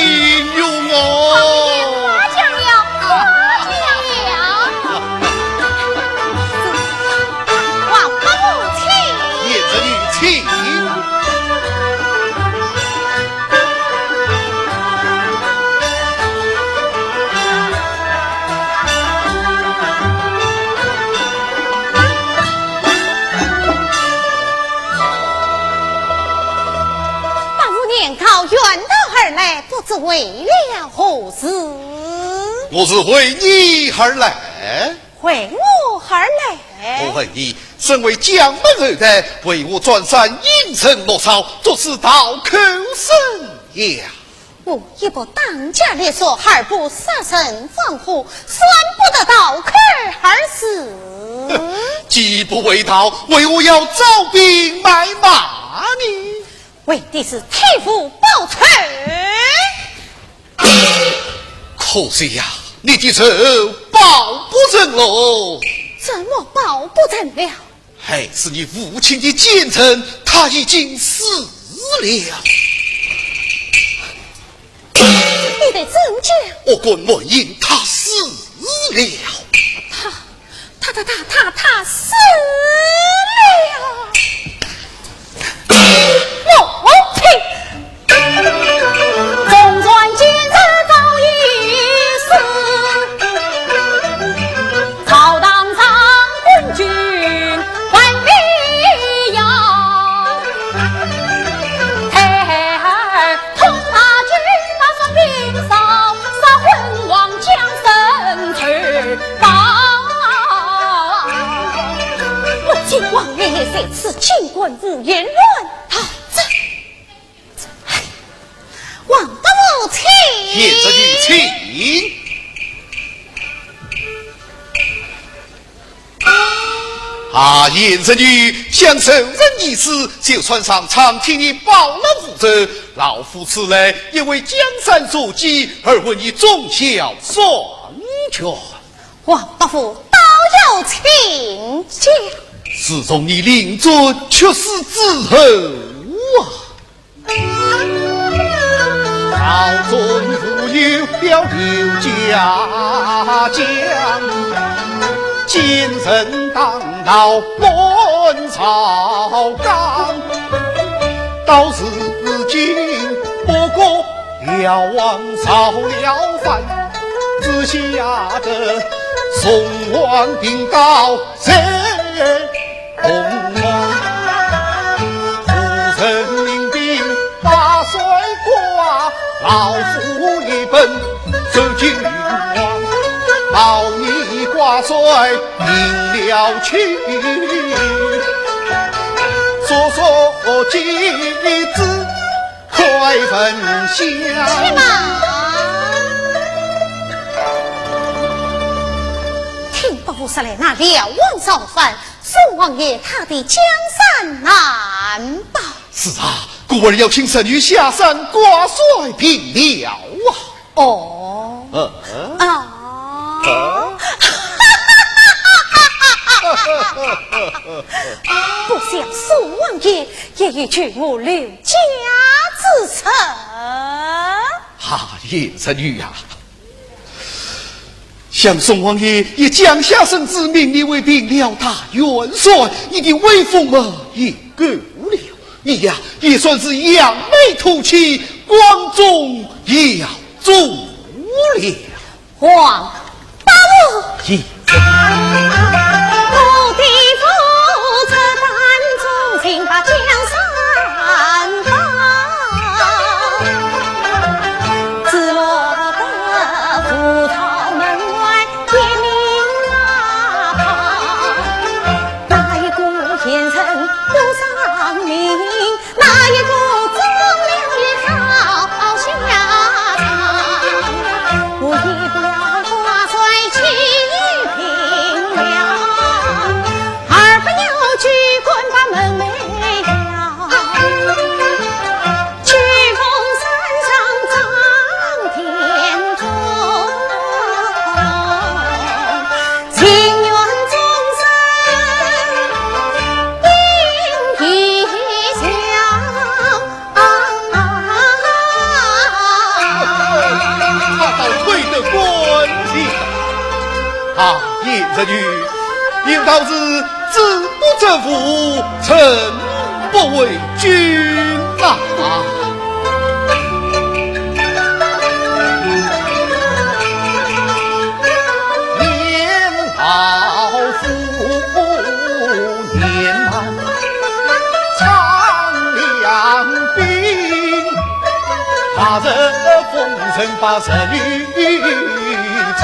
雄哦。夸奖了，夸奖了。王伯父请。贤侄女请。 伯父年高远道而来，不知为了何事？我是为你而来。为我而来？我问你，身为将门后代，为何占山隐身落草，作此盗寇生涯？ 我一不打家劫舍，二不杀人放火，算不得盗寇二字。既不为盗，为何要招兵买马呢？为的是替父报仇。可惜呀，你的仇报不成喽。怎么报不成了？ 害死你父亲的奸臣，他已经死了。你待怎讲？我敢断言，他死了。他，他，他，他，他死了。母亲！ 纵然奸臣早已死，朝堂上昏君还未摇。孩儿痛骂君王送兵少，杀昏王将身仇报。不知王爷在此，竟敢胡言乱语。这 王伯父请。贤侄女请。啊，贤侄女，想仇人已死，就算上苍替你报了父仇。老夫此来，也为江山社稷，而问你忠孝双全。王伯父倒要请教。自从你令尊去世之后啊， 朝中无有了刘家将，奸臣当道乱朝纲。到如今不过辽王造了反，只吓得宋王兵到 在洪荒，无人领兵把帅挂，老夫一本奏君王，保你挂帅迎了秋，速速接旨 快焚香。且慢！听伯父说来，那辽王造反，宋王爷他的江山难保。是啊，故而要请侄女下山挂帅平辽啊。哦。嗯。啊。啊。不想宋王爷 也有救我刘家之策。啊，贤侄女啊，想宋王爷也降下圣旨，命你为平辽大元帅，你的威风嘛也够了。你呀，也算是扬眉吐气，光宗耀祖了。王八婆。咦。他倒推得干净。啊，贤侄女，应当是知不知父，臣不为君啊。年老夫年迈， 苍凉鬓，怕是风尘把儿女惊。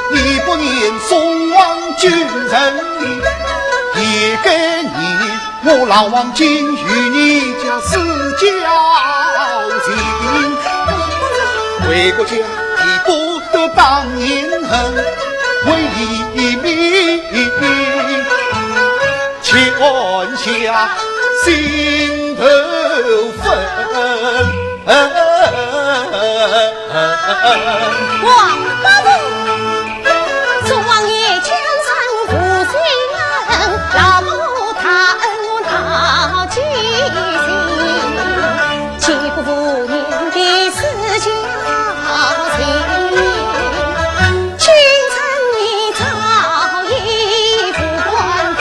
你不念宋王君臣义，也该念我老王今与你家私交情。为国家，你不得当年恨，为民 全下心头恨。王八婆，宋王爷江山无罪人，老母大恩大记性，岂不念的是家亲？君臣你早已无关份，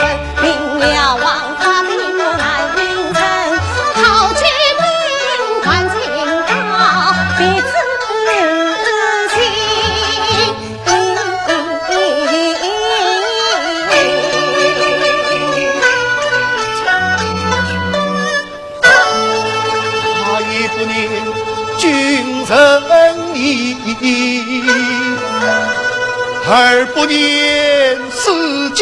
他也不念君臣义，二不念私交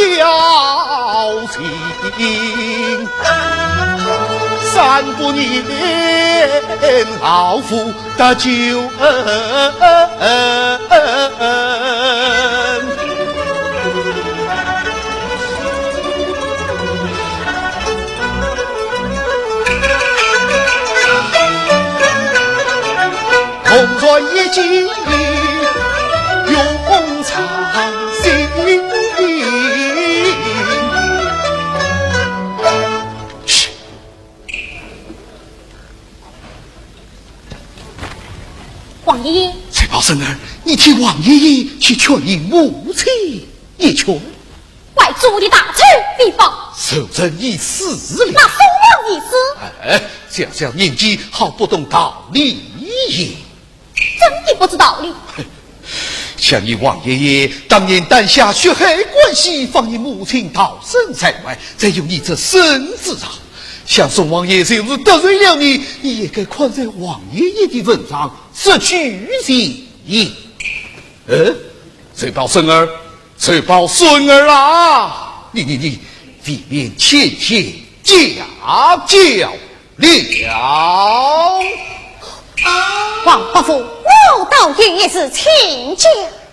情，三不念老夫 搭救恩。同船一起永长行。嘘， 王爷爷。翠宝孙儿，你替王爷爷去劝你母亲一劝。外祖的大仇未报。仇人已死了。那宋王已死。哎，小小年纪好不懂道理也。怎的不知道理？想你王爷爷当年担下血海关系，放你母亲逃生在外，才有你这孙子啊。 想宋王爷就是得罪了你，你也该看在王爷爷的份上，赦去前嫌。呃，翠宝孙儿，翠宝孙儿啊，你你你，未免欠缺家教了。王伯父，我倒有一事请教。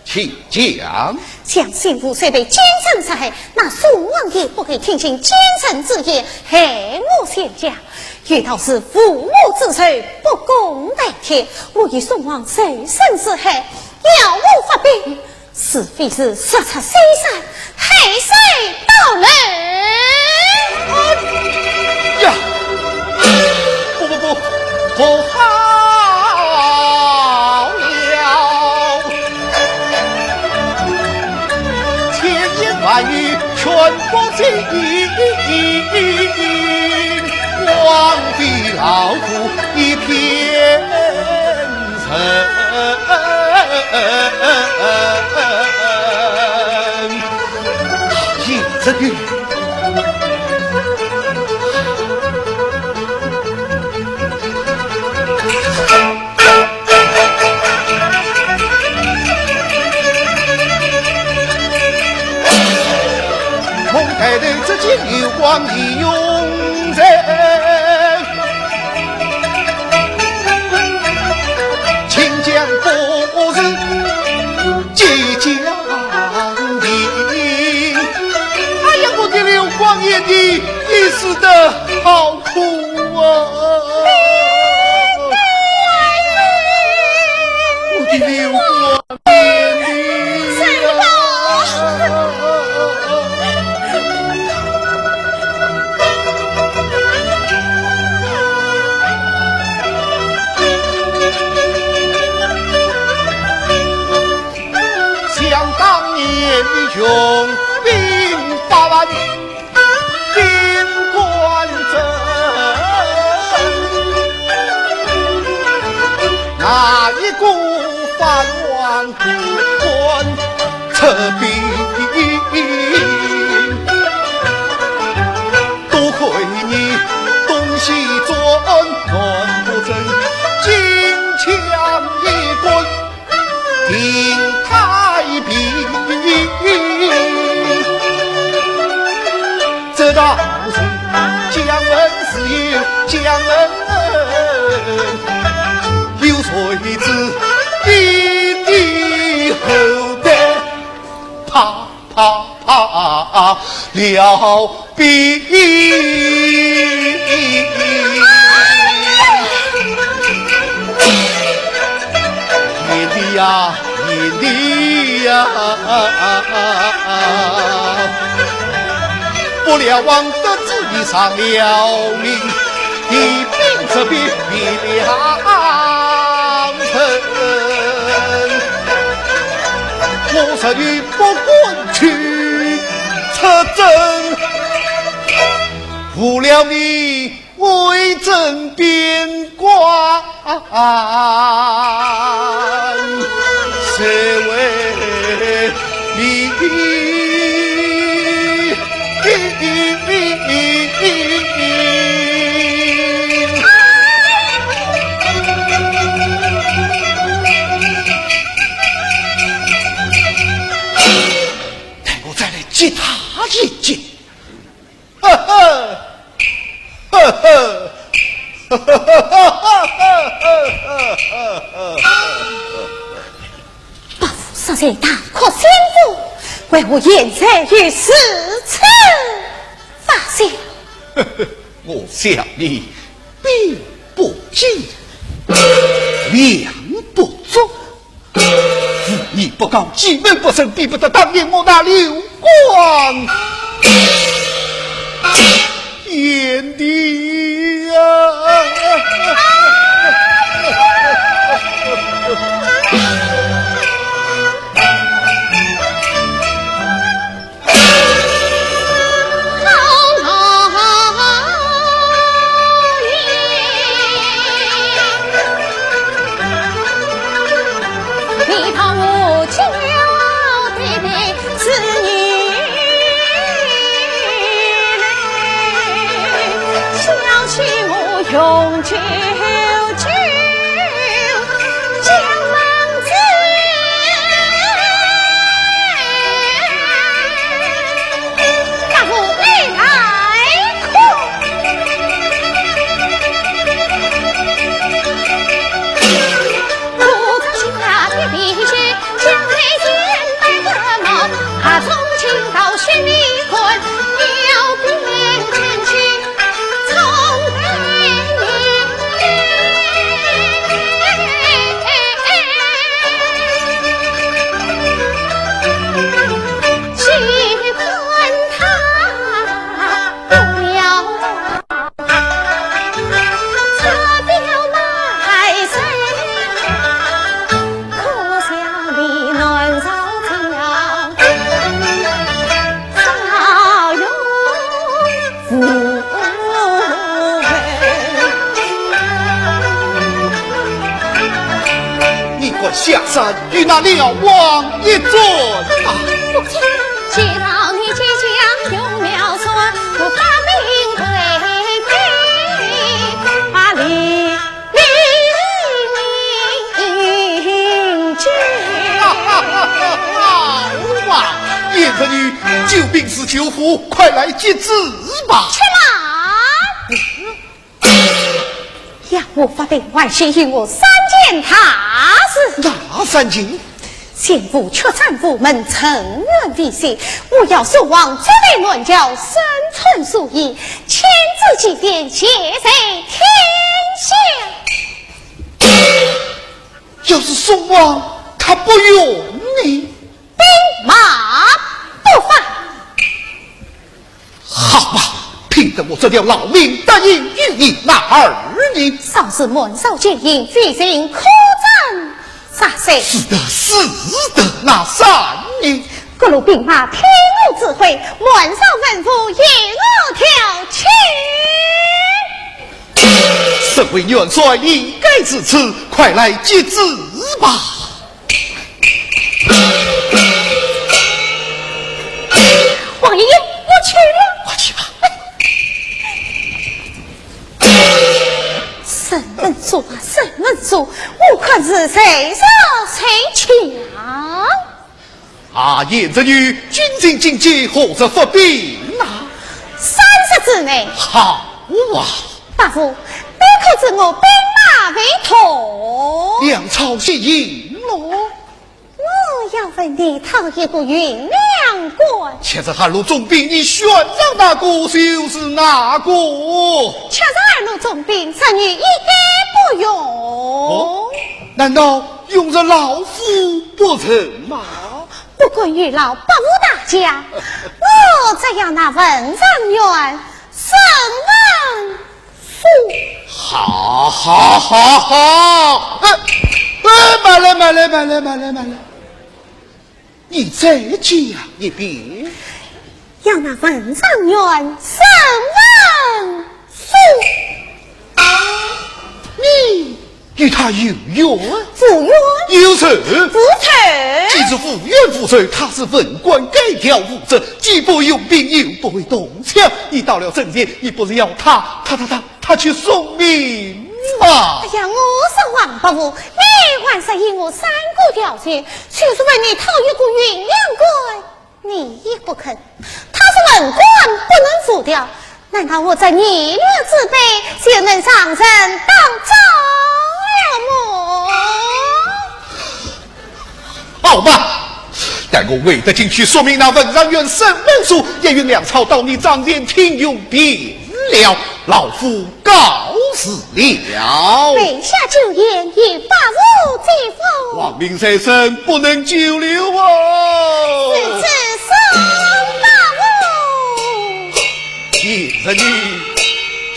请讲。想先父虽被奸臣杀害，那宋王爷不肯听信奸臣之言，害我全家。有道是父母之仇，不共戴天。我与宋王仇深似海，要我发兵，除非是日出西山，海水倒流。呀，不不不，不好了！全不进，枉费劳苦一片。 哎呀，我的刘光贤，你死得好苦啊！我的刘光贤啊！想当年雄兵八万，兵官镇，哪一个发乱，不管撤兵。多亏你东西转，南北征，金枪一棍，定太平。这道是姜文，是有姜文，有谁知你的后代，啪啪啪了。 兵。贤弟呀，贤弟呀，不料王德子你上了名，你兵这边你两分，我是与不敢去出征。 无聊你为征边关，谁为你？待我再来激他一激。 呵呵，呵呵，伯父实在大哭心腹，为何现在又如此发笑？我想你兵不精，粮不足， 武艺不高，技能不深，比不得当年我那刘光贤弟呀！江山与那辽王一尊啊。不错，既然你即将用了算，我发兵退兵，把李陵迎接。好啊，贤侄女，救兵如救火，快来接旨吧。且慢！ 要我发兵，还需与我三件大事。哪三件？先父屈斩午门，沉冤未雪，我要送往竹林乱教，身穿素衣，亲自祭奠，谢罪天下。要是宋王他不允呢？兵马不发。 好吧，拼得我这条老命答应于你。那二呢？稍是瞒奏前嫌，罪行可斩杀首。是的，是的。那三呢？各路兵马听我指挥，瞒奏文武，由我调遣。身为元帅，理该如此，快来接旨吧。 王爷，我去了。快去吧。沈文素啊，沈文素，我看是谁弱谁强。啊，贤侄女，军情紧急，何日发兵啊？三日之内。好啊。伯父，你可知我兵马未动？粮草已行了。 我要问你讨一个运粮官。七十二路总兵，你选上哪个就是哪个。七十二路总兵，侄女一概不用。哦，难道用着老夫不成吗？不敢有劳伯父大驾，我只要那文状元沈文 素。好，好，好，好。哎，哎，慢来，慢来，慢来，慢来，慢来。你再讲一遍。要那文状元沈文素。你与他有冤？无冤。有仇？无仇。既是无冤无仇，他是文官，该条无责，既不用兵，又不会动枪，你到了阵前，你不是要他，他，他，他 他去送命啊！哎呀，我说王伯父，你还是依我三个条件，就是问你讨一个运粮官，你也不肯。他是文官，不能服调，难道我这二两之辈就能上阵打仗了么？ 好吧，待我回得京去，说明那文状元沈文素押运粮草到你帐前听用便了。老夫告辞了。备下酒宴，与伯父接风。王命在身，不能久留啊。如此送伯父。贤侄女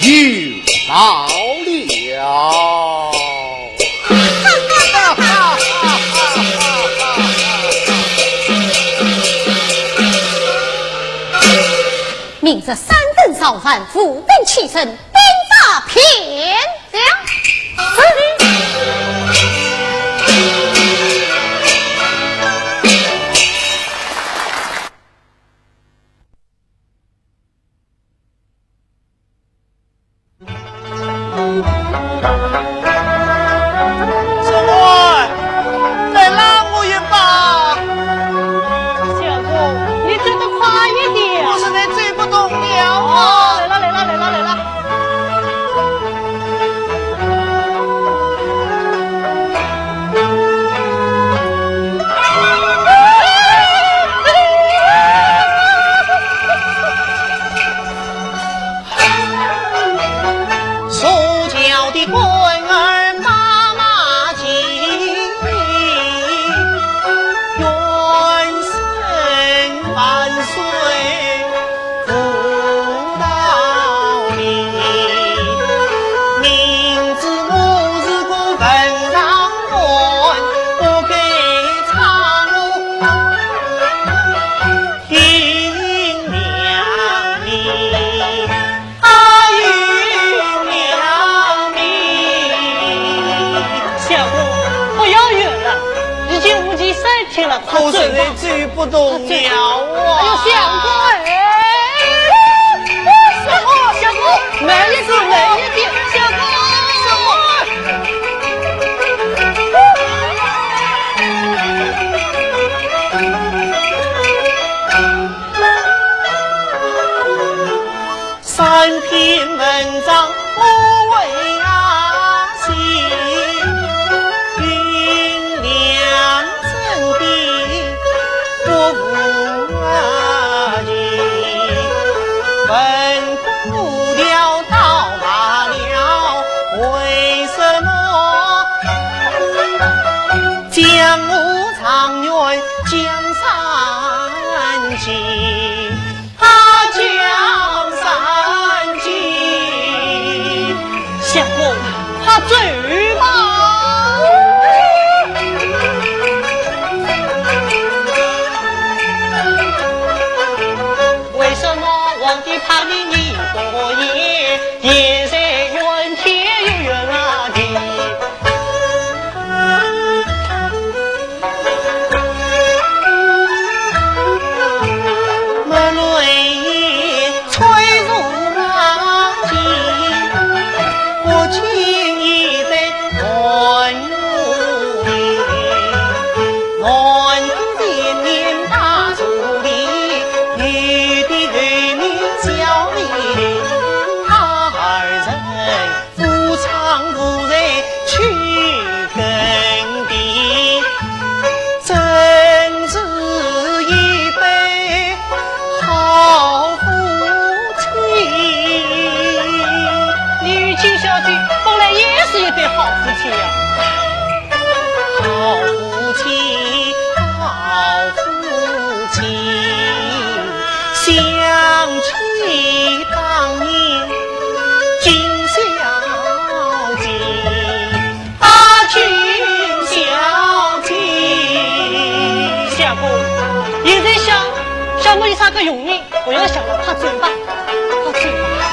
有劳了。 明日三更造饭，五更起身，兵发边疆。是。我实在走不动了啊！哎呦，相公哎！相公，相公，慢一点，慢一点，相公，相公。相公，快走吧。你与金小姐本来也是一对好夫妻呀。相公，现在想，想没有啥个用呢，不要想了，快走吧，快走吧。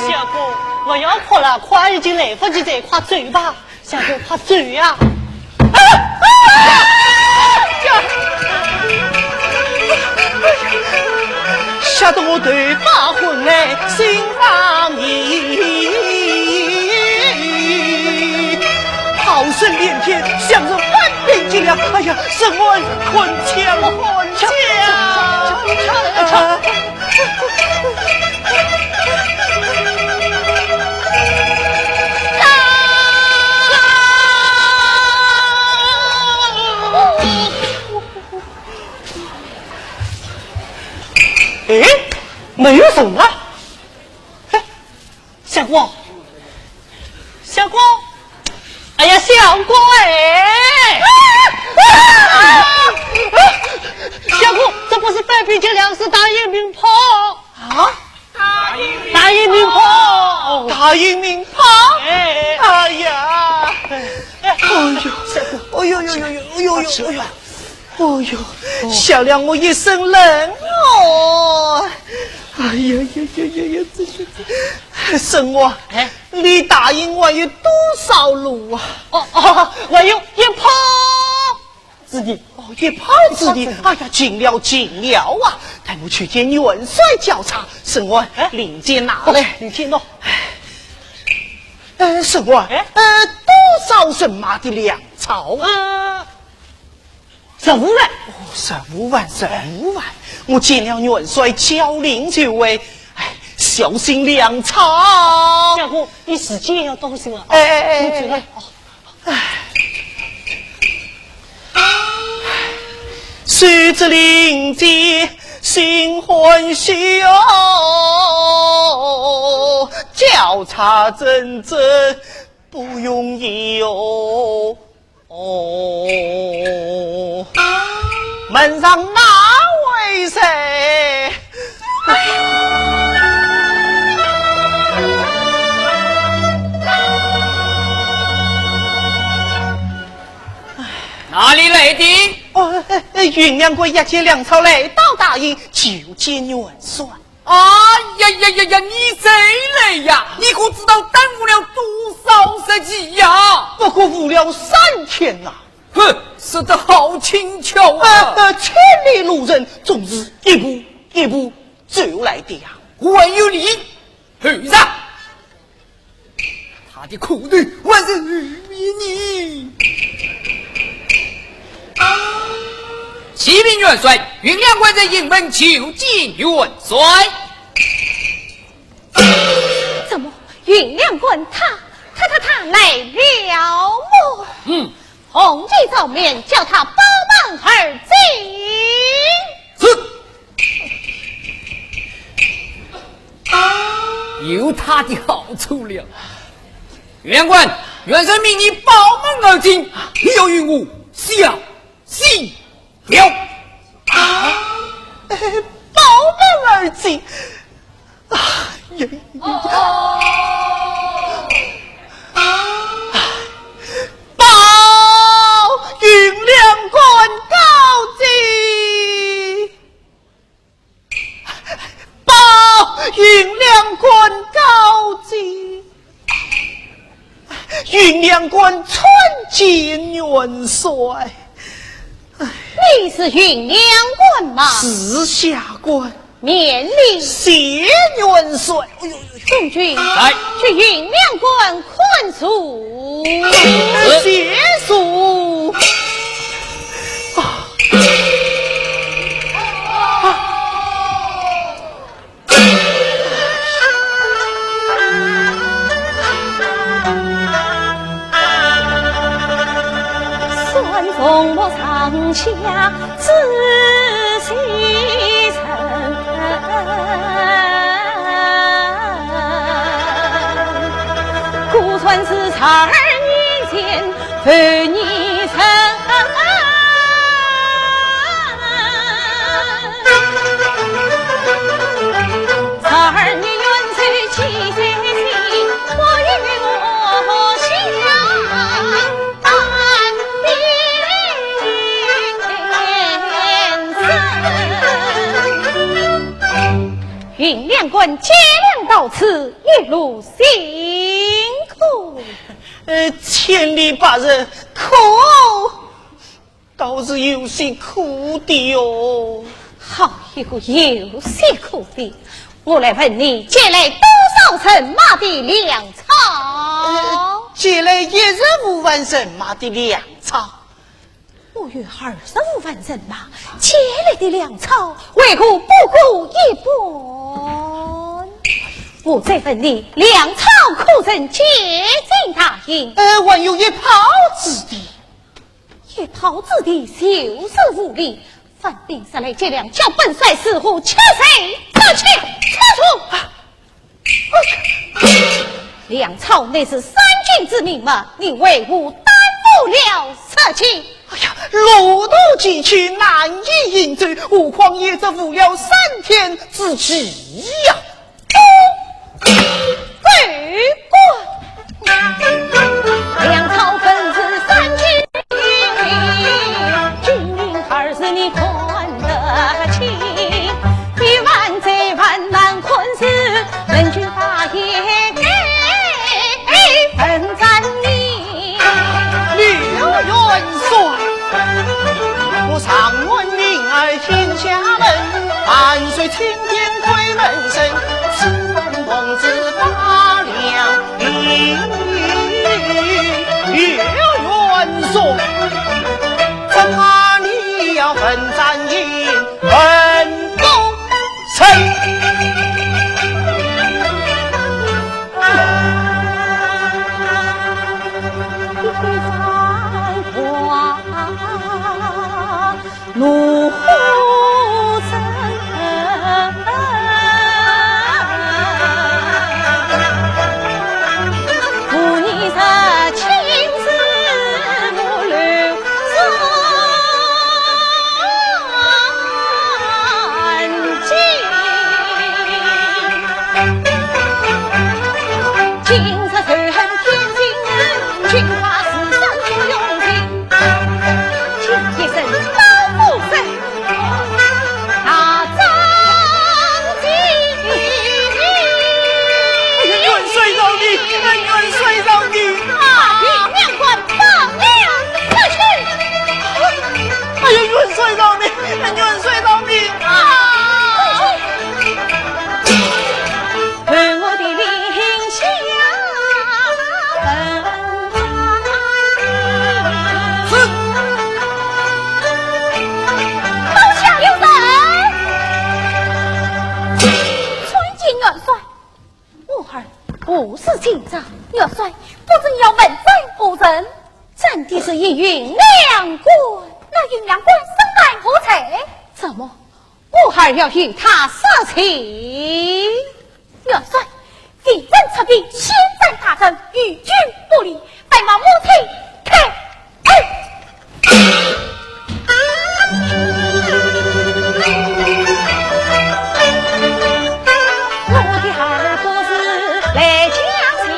相公，不要哭了，哭已经来不及了，快走吧。 相公，快走呀！啊，啊，啊，呀！吓得我头发昏嘞，心发迷。炮声连天，响如万兵劫了。哎呀，沈安，快逃，快逃！哎，没有人啊！哎，相公，相公，哎呀，相公哎！啊！啊！啊！相公，这不是半边军粮，是大营鸣炮。啊？大营鸣炮。大营鸣炮？哎。哎呀！哎。哎呦，哎呦呦呦呦呦呦呦！ 哦哟，吓了我一身冷哦。哎呀呀呀呀呀，这是，沈安，哎。离大营还有多少路啊？哦，哦，还有一炮之地。哦，一炮之地。一炮之地。哎呀，近了，近了啊！待我去见元帅交差。沈安，哎。令箭拿来。哦，令箭喏。哎，沈安，哎。呃，多少人马的粮草啊？呃，十五万。哦，十五万，十五万！我见了元帅交令就回，哎，小心粮草。相公，你自己也要当心啊。哎，哎，哎，我知道。哎。哎。谁知令箭心欢喜哦，交差真正不容易哦。 哦，门上哪位在？哪里来的？哦，呃，呃，运粮官押解粮草来到大营，求见元帅。 哎呀呀呀呀，你才来呀！你可知道耽误了多少日期呀？不过误了三天呐。哼，说得好轻巧啊！呃，呃，千里路程总是一步一步走来的呀。还有理，后上。 他的苦头还是后面呢。启禀元帅，运粮官在营门求见元帅。怎么，运粮官他，他，他，他来了么？嗯。红旗照面，叫他报门而进。是。 有他的好处了。运粮官，元帅命你报门而进，你要与我小心了。啊，报门而进。啊，呀，呀，呀。报，运粮官告进。 报，运粮官告进。运粮官参见元帅。你是运粮官吗？是下官。免礼。谢元帅。哎呦呦呦。中军。来。去运粮官 看守。谢谢。啊。啊。运粮官接粮到此，一路辛苦。呃，千里跋涉，可 倒是有些苦的哟。好一个有些苦的！我来问你，借来多少人马的粮草？呃，借来一十五万人马的粮草。我有二十五万人马，借来的粮草为何不够一半？我再问你，粮草可曾借进大营？呃，还有一炮之地。 一炮之地就是无礼，番兵杀来劫粮，叫本帅如何吃罪？出去，出去！粮草乃是三军之命嘛，你为何耽误了日期？哎呀，路途崎岖，难以行走，何况也只误了三天之期呀。 粮草本是三军，军令二字你看得清。一万再万难困事，能军法也本占你。刘元帅，我常闻民儿心下闷，万岁亲 天推门生，此番同志把粮引。刘元帅，只怕你本赞音文公臣。哎呀，元帅饶命！哎，元帅饶命！啊！命官放了出去。哎呀，元帅饶命！哎，元帅饶命！啊！ 是。刀下留人！参见元帅。武二，何事紧张？元帅，不知你要问斩何人？斩的是一运粮官。那运粮官身犯何罪？怎么？ 武二要与他说情。元帅，贼人出兵，先斩大将，于军不利，还望母亲开恩。我的二哥是来将军，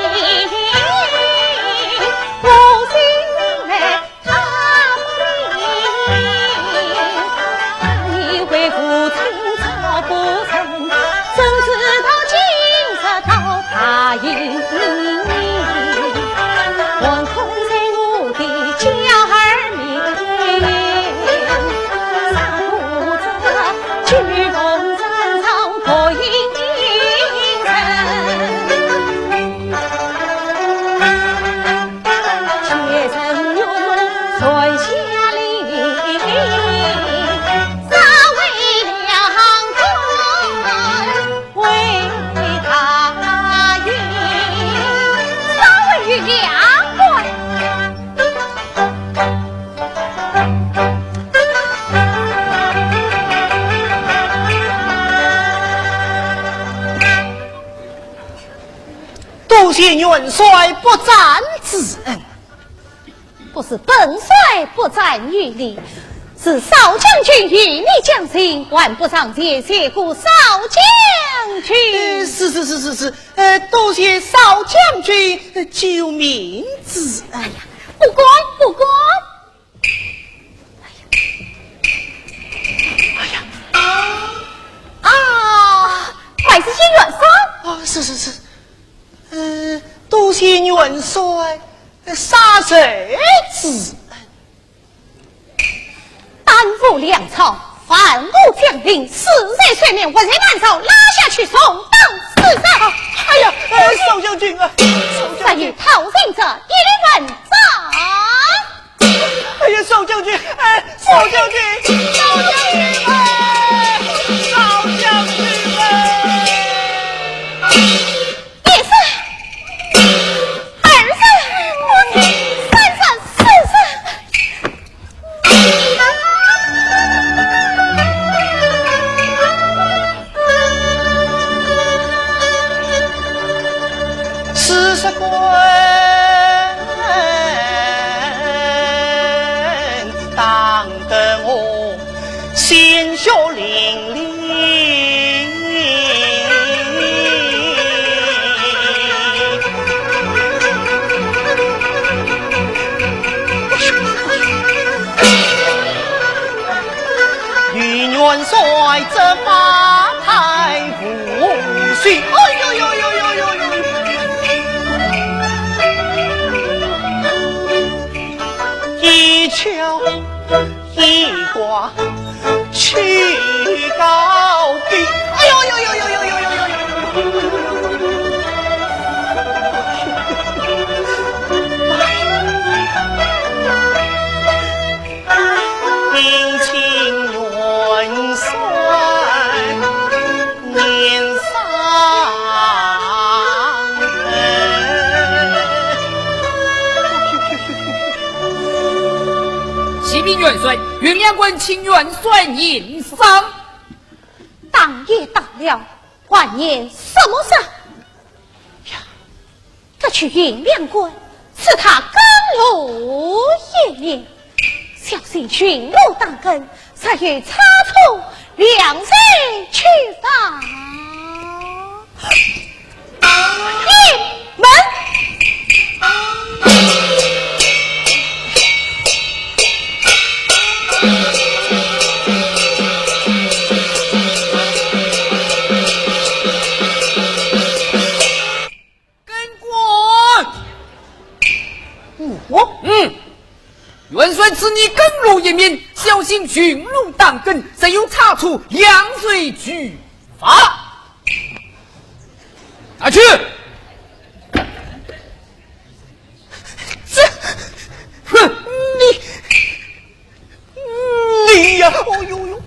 我心里来 多谢元帅不斩之恩。不是本帅不斩于你，是少将军与你讲情，还不上前谢过少将军。呃，是是是是是，呃，多谢少将军，呃，救命之恩。哎呀，不敢不敢。 哎呀，啊，还是谢元帅。啊，是是是，呃，多谢元帅，呃，杀贼之恩。耽误粮草，犯我将令，死罪虽免，活罪难饶，拉下去重打四十。啊，哎呀，呃，少将军啊，少将军。杀有逃人者，一律问斩。 哎呀，少将军，哎，少将军，少将军，哎，少将军，哎。一声，二声，三声，四声。 四十棍打得我鲜血淋漓。与元帅这发牌无罪。哎呦呦呦呦呦呦！一敲一挂去告禀。哎呦呦呦呦呦呦呦呦呦！ 定亲元帅，运粮官请元帅验伤。打也打了，还验什么伤？呀，革去运粮官，赐他更换一面，小心巡逻打更，若有差错，量罪处罚。 你们！更换！我？嗯，元帅赐你更换一面，小心巡逻打更，若有差错，量罪处罚。 拿去！这，哼，你，你呀，哦呦呦！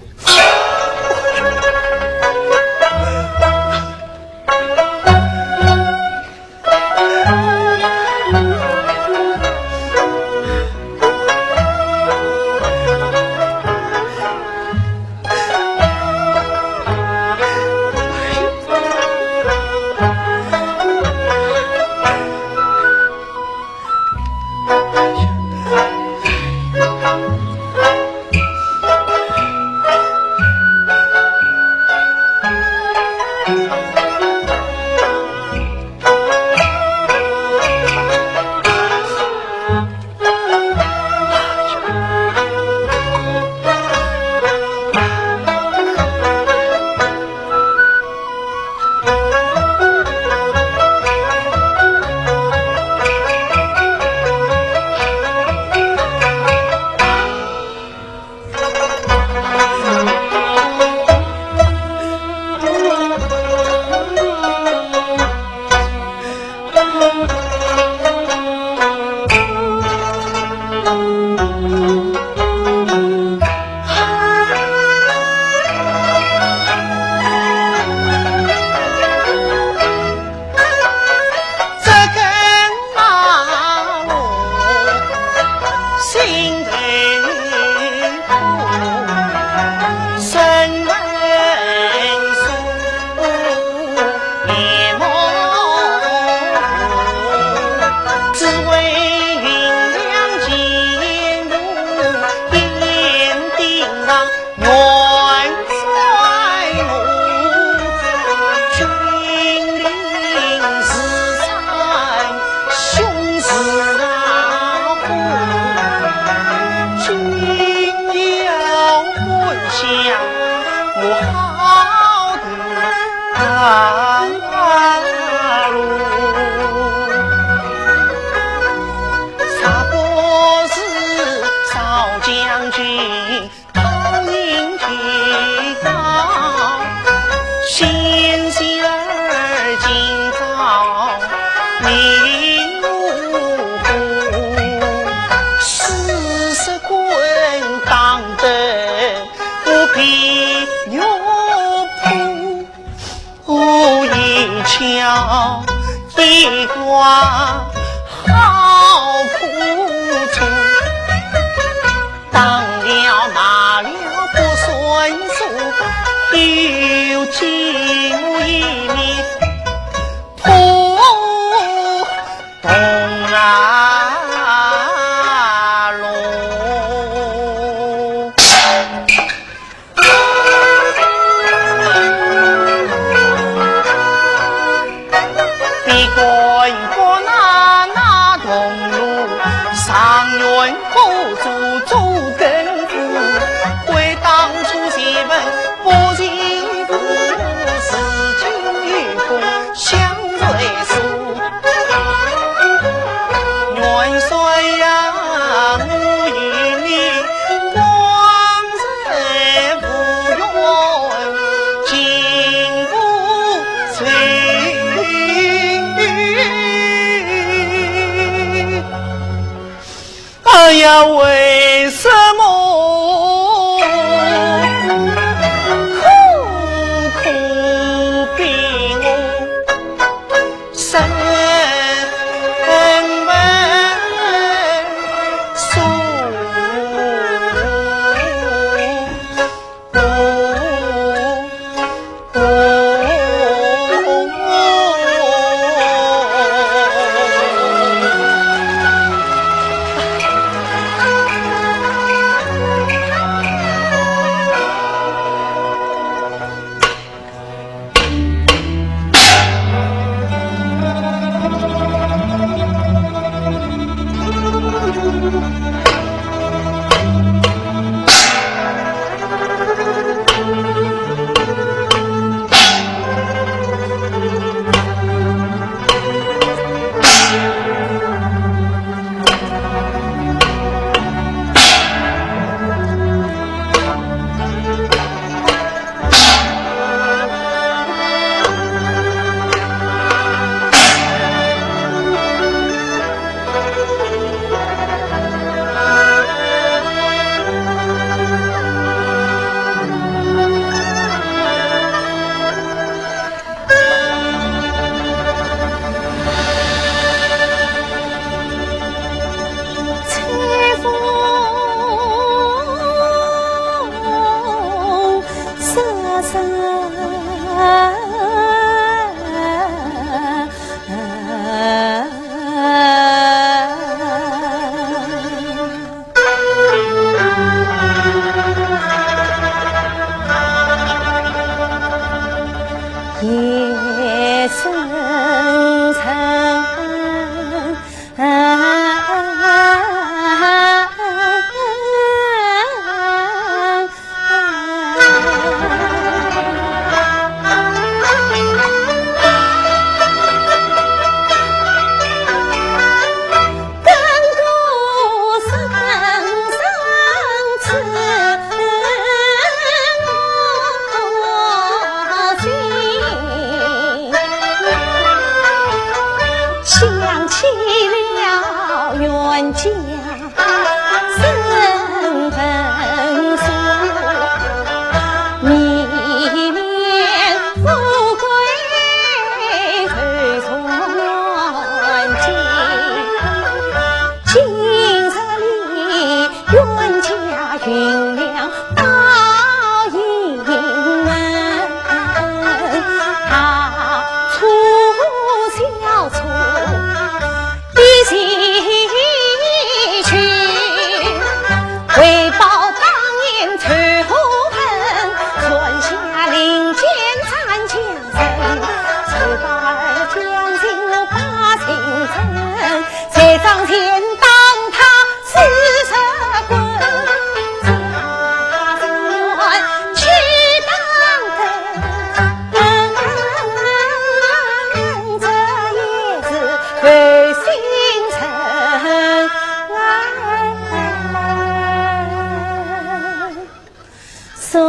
哎呀，为什么苦苦逼我身分俗？最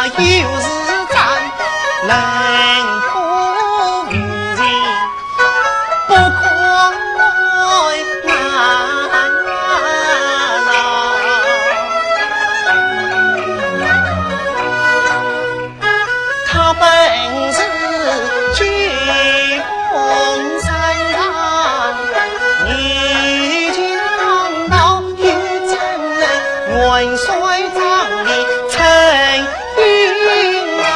该应。就是咱能破无情，不可难啊。他本是九峰山上女强盗，有真人元帅张立称英豪。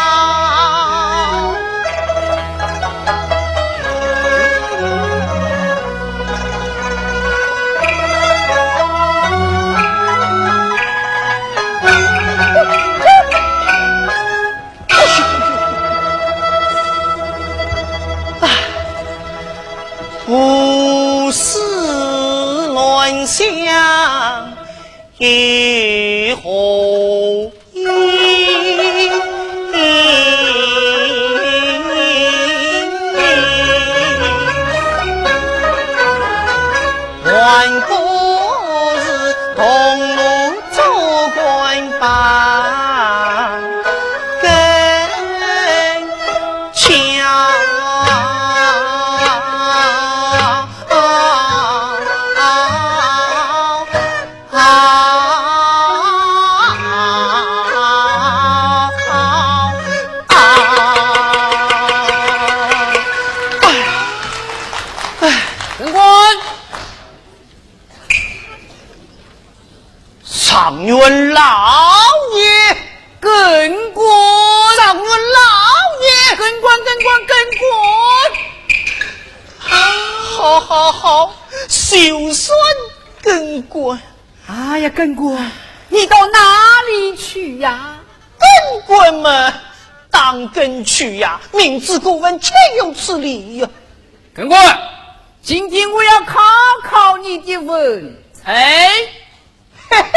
胡思乱想，以后 还不如同路做官吧，更巧。啊！哎，哎，哎，更官！状元老爷！更官！状元老爷！更官，更官，更官！好，好，好，就算更官。 哎呀，更官，你到哪里去呀？更官嘛，打更去呀，明知故问，岂有此理呀！更官，今天我要考考你的文才。嘿嘿，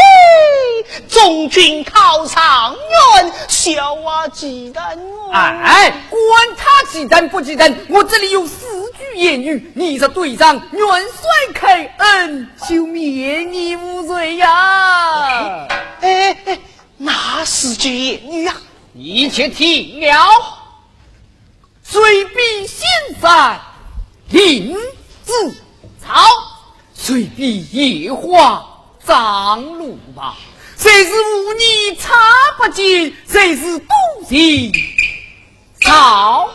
中军考状元，笑话奇谈哦。哎，管他奇谈不奇谈，我这里有四句言语，你若对上，元帅开恩， 就免你无罪呀。哎，哎，哎，哪四句言语啊？你且听了。谁比仙山灵芝草，谁比野花张鲁棒，谁是无义蔡伯坚，谁是多情 赵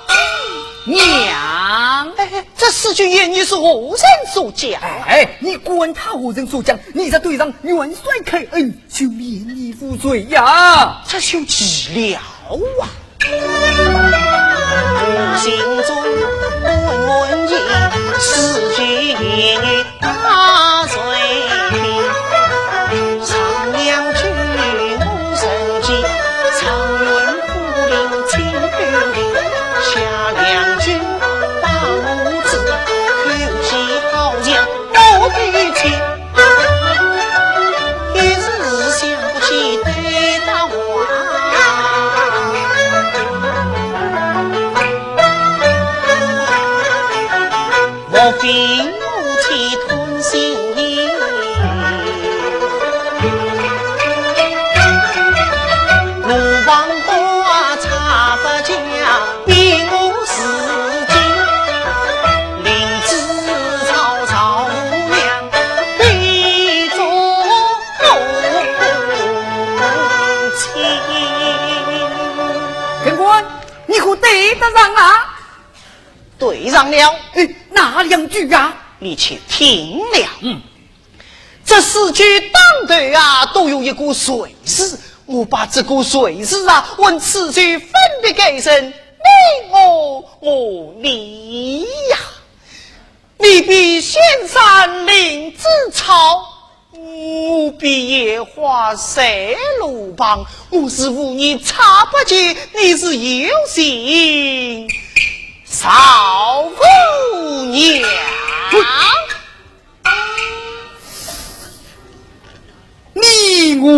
娘。哎，这四句言语是何人所讲？哎，你管他何人所讲，你若对上元帅开恩，就免你无罪呀。这就奇了啊！心中暗暗想，四句言语 大水平，上两句我承继，状元府令清幽灵，下两句把我知，口气好像我的亲，一时想不起对答话。莫非 我且吞声咽气，鲁棒花插不讲，比我自己灵芝草丈母娘比作母亲。更官，你可对得上啊？ 对上了。哎，哪两句啊？你且听了。嗯。这四句当头啊，都有一个谁字，我把这个谁字啊，按次序分别改成你我我你呀。你比仙山灵芝草， 我比野花赛罗棒，我是无义蔡伯坚，你是有心赵五娘。你我，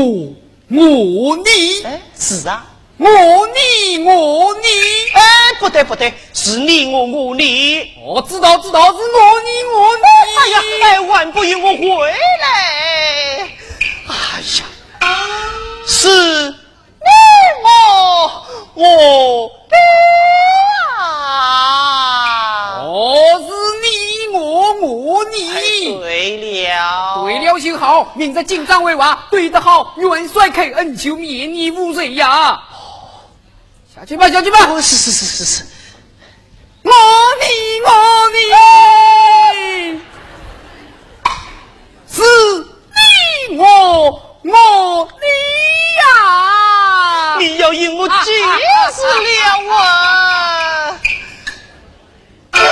我你。哎，是啊。 我你，我你。哎，不对，不对，是你我，我你。哦，知道，知道，是我你，我你。哎呀，哎，还不与我回来。哎呀，是你我，我啊！哦，是你我，我你。哎，对了。对了就好，明日进帐回话，对得好，元帅开恩，就免你无罪呀。下去吧，下去吧。哦，是，是，是，是，是。我你，我你。 是你我，我你呀！你要引我急死了啊！哎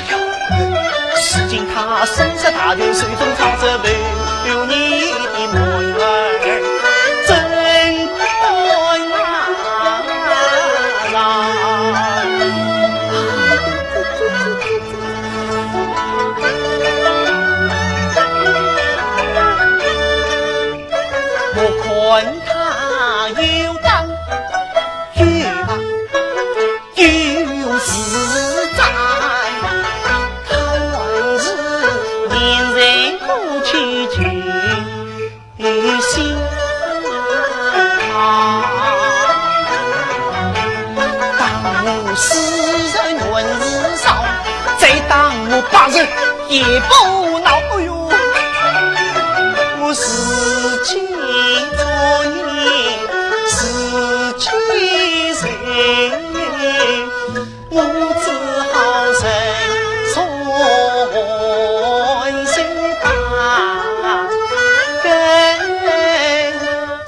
呀，如今他身在大军，手中操着刘你的妹儿，怎可啊！我看他有当有棒， 有自在，他还是年岁过去就有心啊。当我世人原是少，再当我百日也不恼。哎呦，我自己作孽，自己受。 我只好忍受打更强。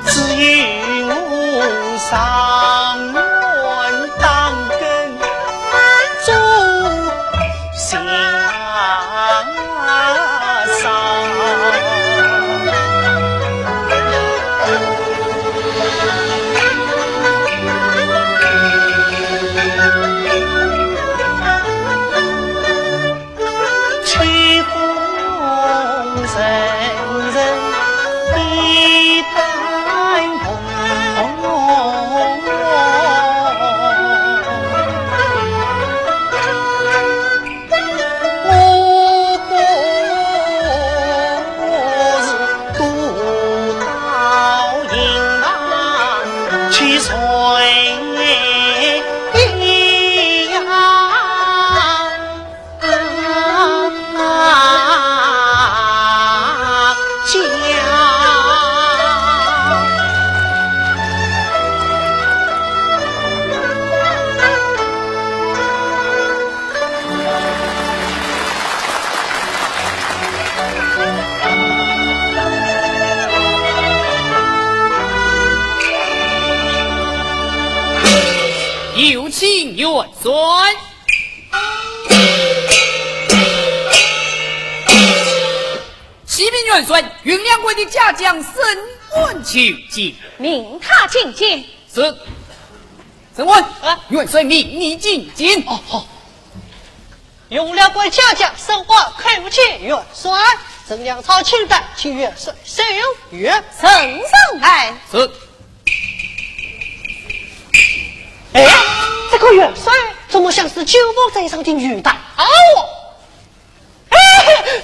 只有我上元当更做先生。有请元帅。启禀元帅，运粮官的家将沈官求见。命他进见。是。沈官，啊？元帅命你进见。哦，好。 运粮官家将沈官叩见元帅，呈粮草清单，请元帅收阅。呈上来。是。哎，这个元帅怎么像是九宝寨上的女大王哦？哎，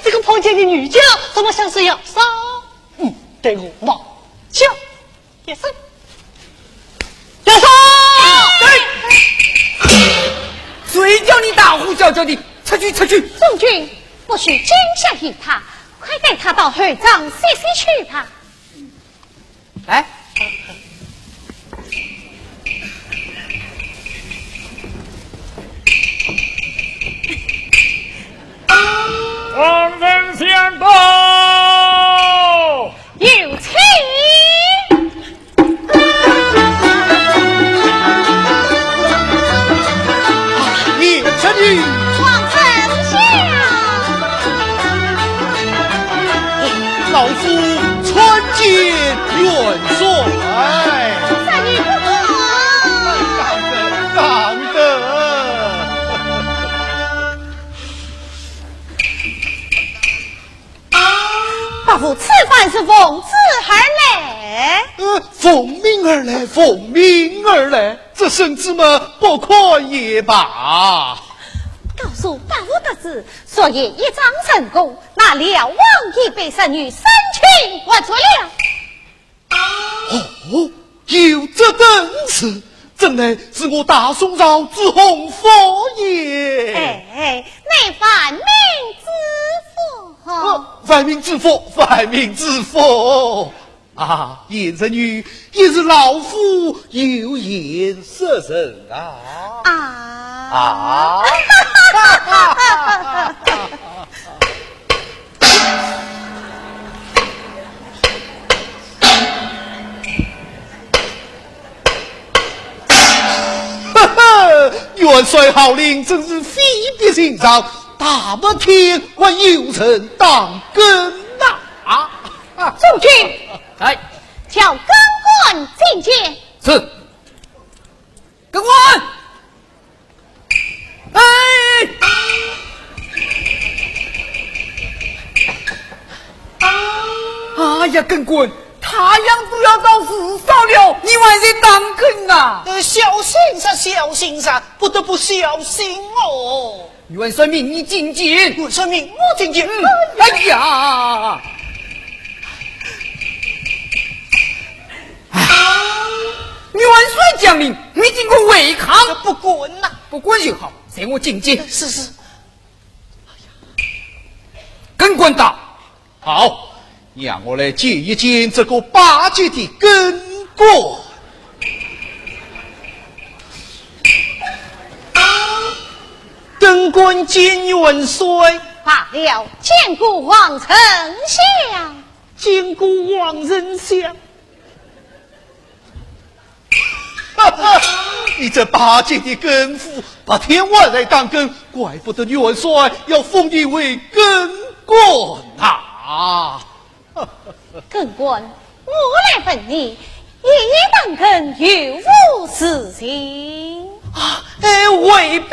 这个碰见的女将怎么像是要杀？嗯，待我冒叫一声。要杀！谁叫你大呼小叫的？出去，出去！中军，不许惊吓于他，快带他到后帐歇息去吧。来。王丞相到。有请。你这里。王丞相。老夫参见元帅。三爷不敢。当得，当得。 伯父此番是奉旨而来。呃，奉命而来，奉命而来，这圣旨嘛，不看也罢。告诉伯父得知，昨夜一仗成功，那辽王已被侄女生擒活捉了。哦，有这等事，真乃是我大宋朝之洪福也。哎，乃万民之福。哦，万民之福，万民之福。啊，贤侄女，也是老夫有眼识人啊。啊。啊。 呵呵，元帅号令真是非比寻常，大白天还有人打更呐！啊，中军，来，叫更官觐见。是。更官。哎！哎呀，更官，太阳都要到日上了，你还在打更啊？呃，小心噻，小心噻，不得不小心哦。元帅命你觐见。元帅命我觐见。嗯，哎呀！哎，元帅将令，你竟敢违抗！不敢呐。不敢就好，随我觐见。是是。更官到。好，让我来见一见这个巴结的更官。更官见元帅。罢了，见过王丞相。见过王丞相。哈哈，你这巴结的更夫，白天还在打更，怪不得元帅要封你为更官呐。更官，我来问你，夜夜打更有何事情？啊，哎，回禀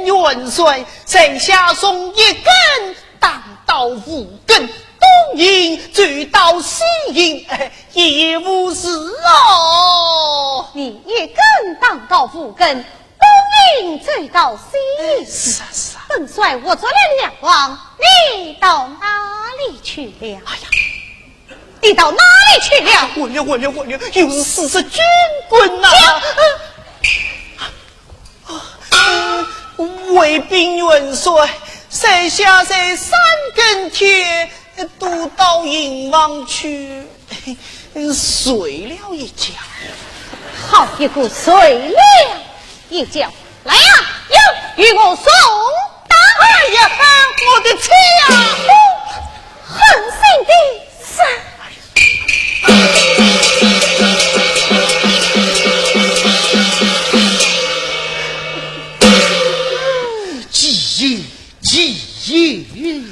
元帅，在下从一更打到五更，东营走到西营，哎，一无事哦。你一更打到五更，东营走到西营。是啊，是啊。本帅我捉了辽王，你到哪里去了？哎呀，你到哪里去了？完了，完了，完了，又是四十军棍呐！啊，呃，回禀元帅，在下在三更天都到营房去睡了一觉。好一个睡了一觉！来呀，有，与我送到。哎呀，我的妻呀！狠心的人！其一，其一。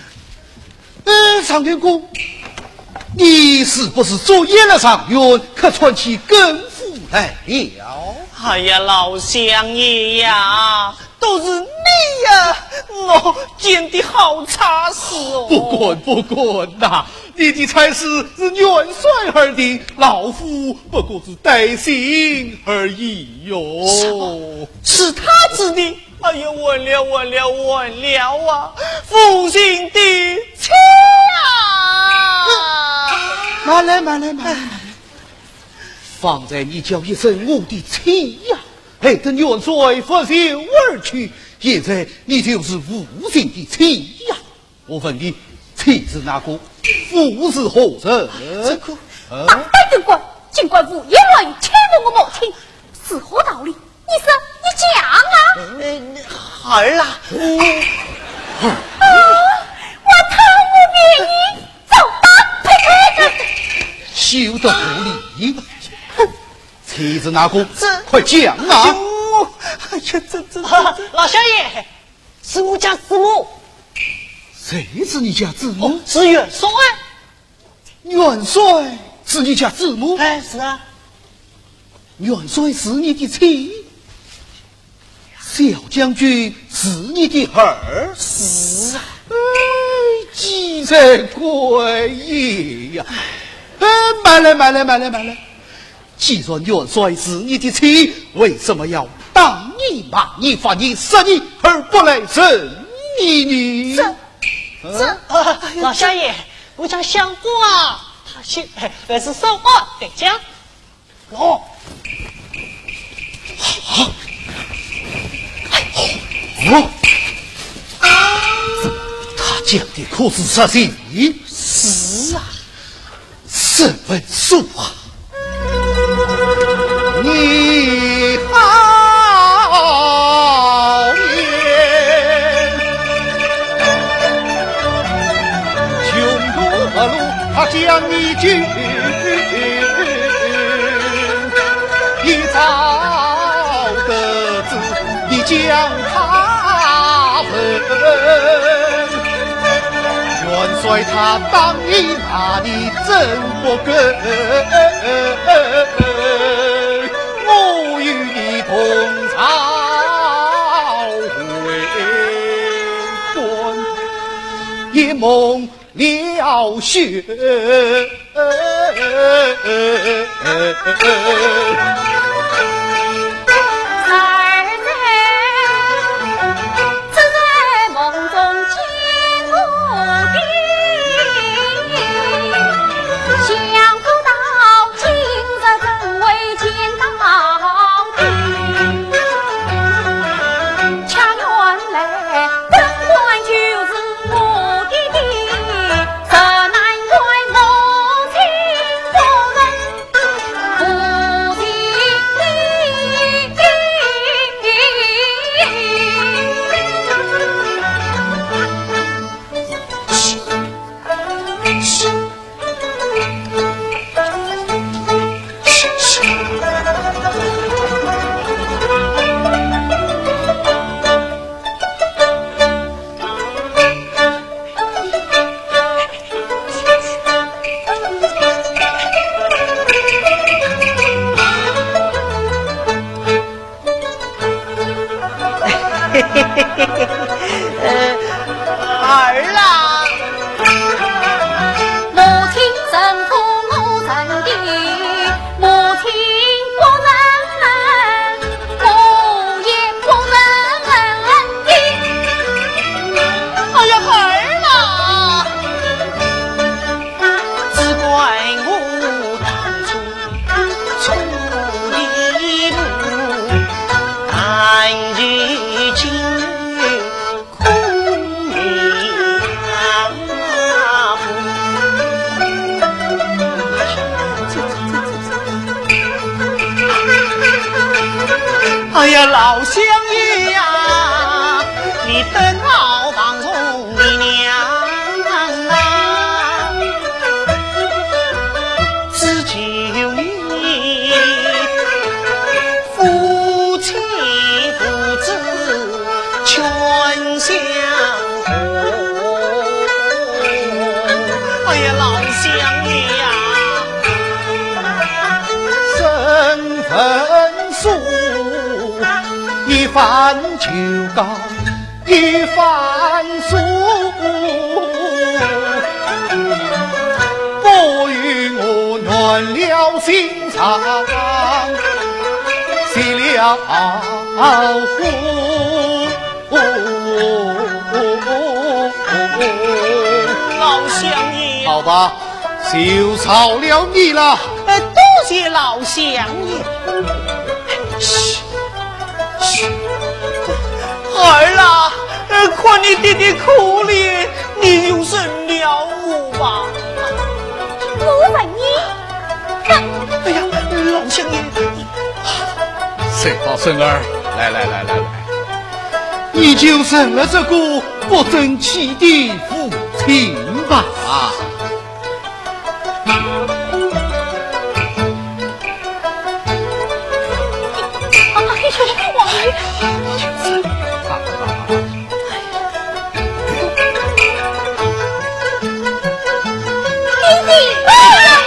呃，状元公，你是不是昨夜来上院，客串起更夫来了？哎呀，老相爷呀，都是你呀，我见的好差事哦。不敢，不敢呐，你的差事是元帅而定，老夫不过是带信而已哟。什么？是他指的？哎呀，完了，完了，完了啊！负心的妻啊！慢来，慢来，慢来，慢来。方才你叫一声我的妻呀，害得元帅拂袖而去，现在你就是负心的妻呀。我问你，妻是哪个？夫是何人？这个，啊？大胆狗官，竟敢胡言乱语，欺负我母亲，是何道理？ 你说，你讲啊！呃，孩儿啊，啊，我讨我便宜，走吧，呸呸！休得无礼！哼，妻子哪个？这，快讲啊！哎呀，这，这，这，啊，这，老相爷，是我家主母。谁是你家主母？哦，是元帅。 元帅是你家主母？哎，是啊。元帅是你的妻？小将军是你的儿？是啊。哎，奇哉怪也呀！哎，慢来，慢来，慢来，慢来。既然元帅是你的妻，为什么要打你、骂你、罚你、杀你，而不来认你呢？这，这，啊，老相爷， 我家相公啊，他现在还是上班在家。喏，好，好，他讲的可是实情？是啊。沈文素啊， 你好命，穷途末路他将你救，一朝得知你将他恨，元帅他打你骂你真不够。 我与你同朝为官，也蒙了羞。 呃，儿啊。哎呀，孩儿啊！哎呀，老相爷呀，你等好房中的娘啊，只求你夫妻父子全相 哎呀，老相爷呀！沈文素，一番求告，一番诉，不与我乱了心肠，泄了火。老相爷。好吧，就饶了你了。呃，多谢老相爷。嘘，嘘，儿啊，呃，看你爹爹可怜，你就认了我吧。我问你，哎呀，老相爷。谁道孙儿，来来来来来，你就认了这个不争气的父亲吧。爹爹，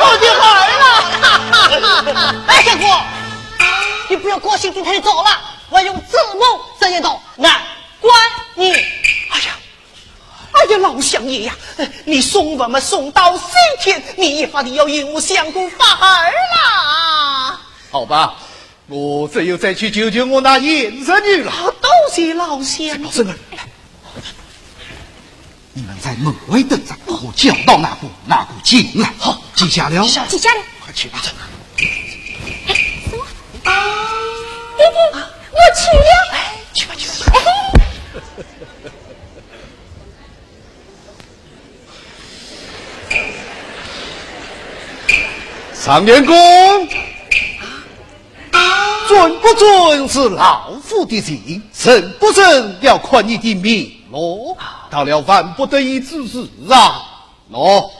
我的儿啊！哎，相公，你不要高兴得太早了，我用这么这一道，难怪你。哎呀，哎呀，老相爷呀，你送我们送到西天，你也发的要与我相公发儿啦。好吧，我只有再去求求我那贤侄女了。啊，多谢老相爷。这个孙儿，来，你们在门外等着，我叫到哪个，哪个进来。好，记下了？记下了。记下了。快去吧。哎，什么？爹爹，我去了。哎，去吧，去吧，去吧。哎。 状元公，准不准是老夫的情，成不成要看你的命咯。到了万不得已之时啊，喏，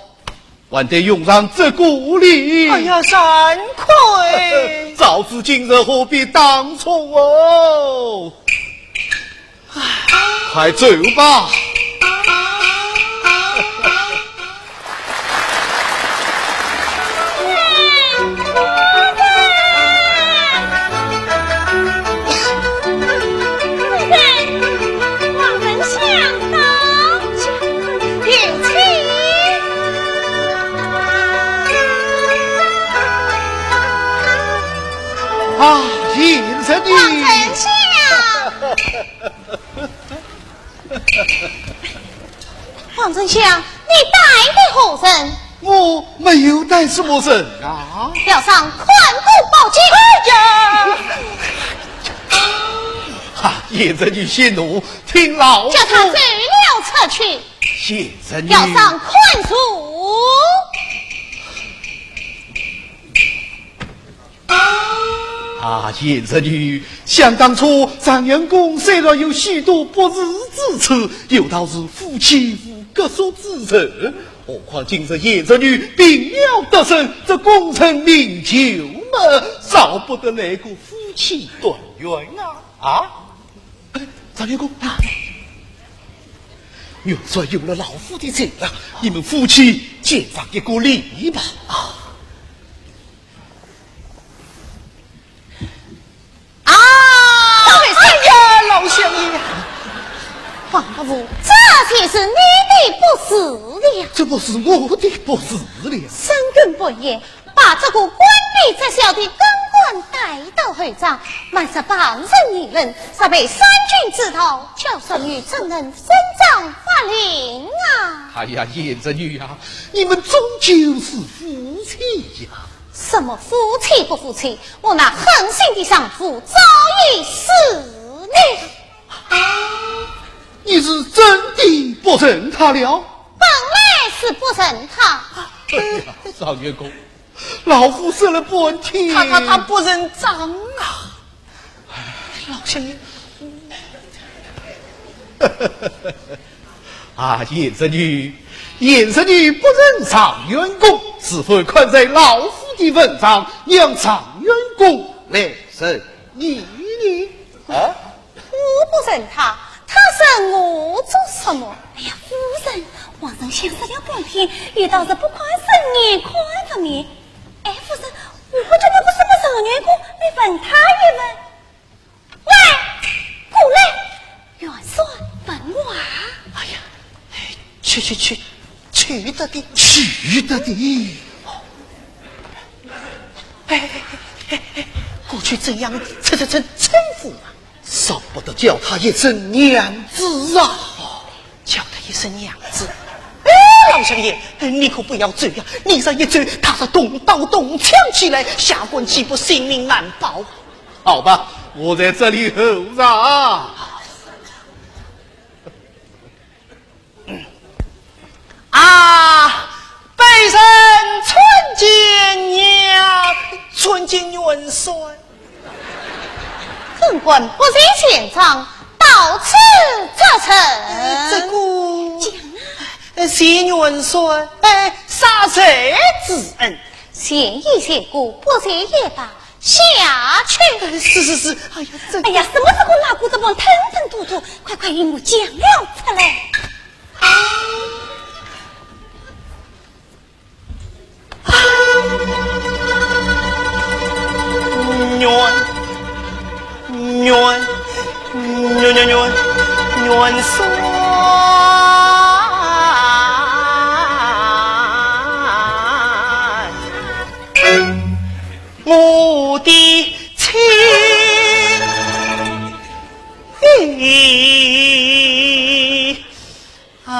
还得用上这个哩。哎呀，惭愧！早知今日何必当初哦。 快走吧。啊，贤侄女。王丞相。 王丞相，你带的何人？我没有带什么人啊。要上看顾宝剑。哎呀！哈，贤侄女息怒，听老夫。叫他走了出去。贤侄女。要上看顾。 啊，贤侄女，想当初，状元公虽然有许多不是之处，有道是夫妻无隔宿之仇。何况今日贤侄女平辽得胜，这功成名就嘛，少不得来个夫妻团圆啊！啊？哎，状元公，啊，元帅有了老夫的情了，你们夫妻见上一个礼吧。啊。 啊！哎呀，老相爷呀！王伯父，这就是你的不是了。这不是我的不是了。深更半夜，把这个官里职小的更官带到后帐，慢说旁人议论，若被三军知道，叫侄女怎能伸张法令啊？哎呀，贤侄女呀，你们终究是夫妻呀。 什么夫妻不夫妻？我那狠心的丈夫早已死了。你是真的不认他了？本来是不认他。哎呀，状元公，老夫说了半天。他，他，他不认账啊。 老相爷。啊，贤侄女，贤侄女不认状元公，是否看在老夫的份上，让状元公来认你呢？啊？我不认他，他认我做什么？哎呀，夫人，王丞相说了半天，有道是不看僧面看佛面。哎，夫人，我不觉得我什么状元公，你问他一问。 喂，过来，元帅问话。哎呀，去去去，去得的。去得的。哎，哎，哎，哎，哎，过去怎样称，称，称，称呼啊？少不得叫她一声娘子啊！叫她一声娘子。哎，老相爷，你可不要走呀！你这一走，她是动刀动枪起来，下官岂不性命难保？好吧，我在这里候着啊。 啊，卑人参见娘，参见元帅。本官不在现场，到此作甚？哎，这个，讲啊。呃，谢元帅，哎，杀贼之恩。前已谢过，不谢也罢， 下去。是是是，哎呀，这……哎呀，什么这个那个，怎么吞吞吐吐？快快与我讲了出来。元，元，元，元，元，元帅。 我的亲啊！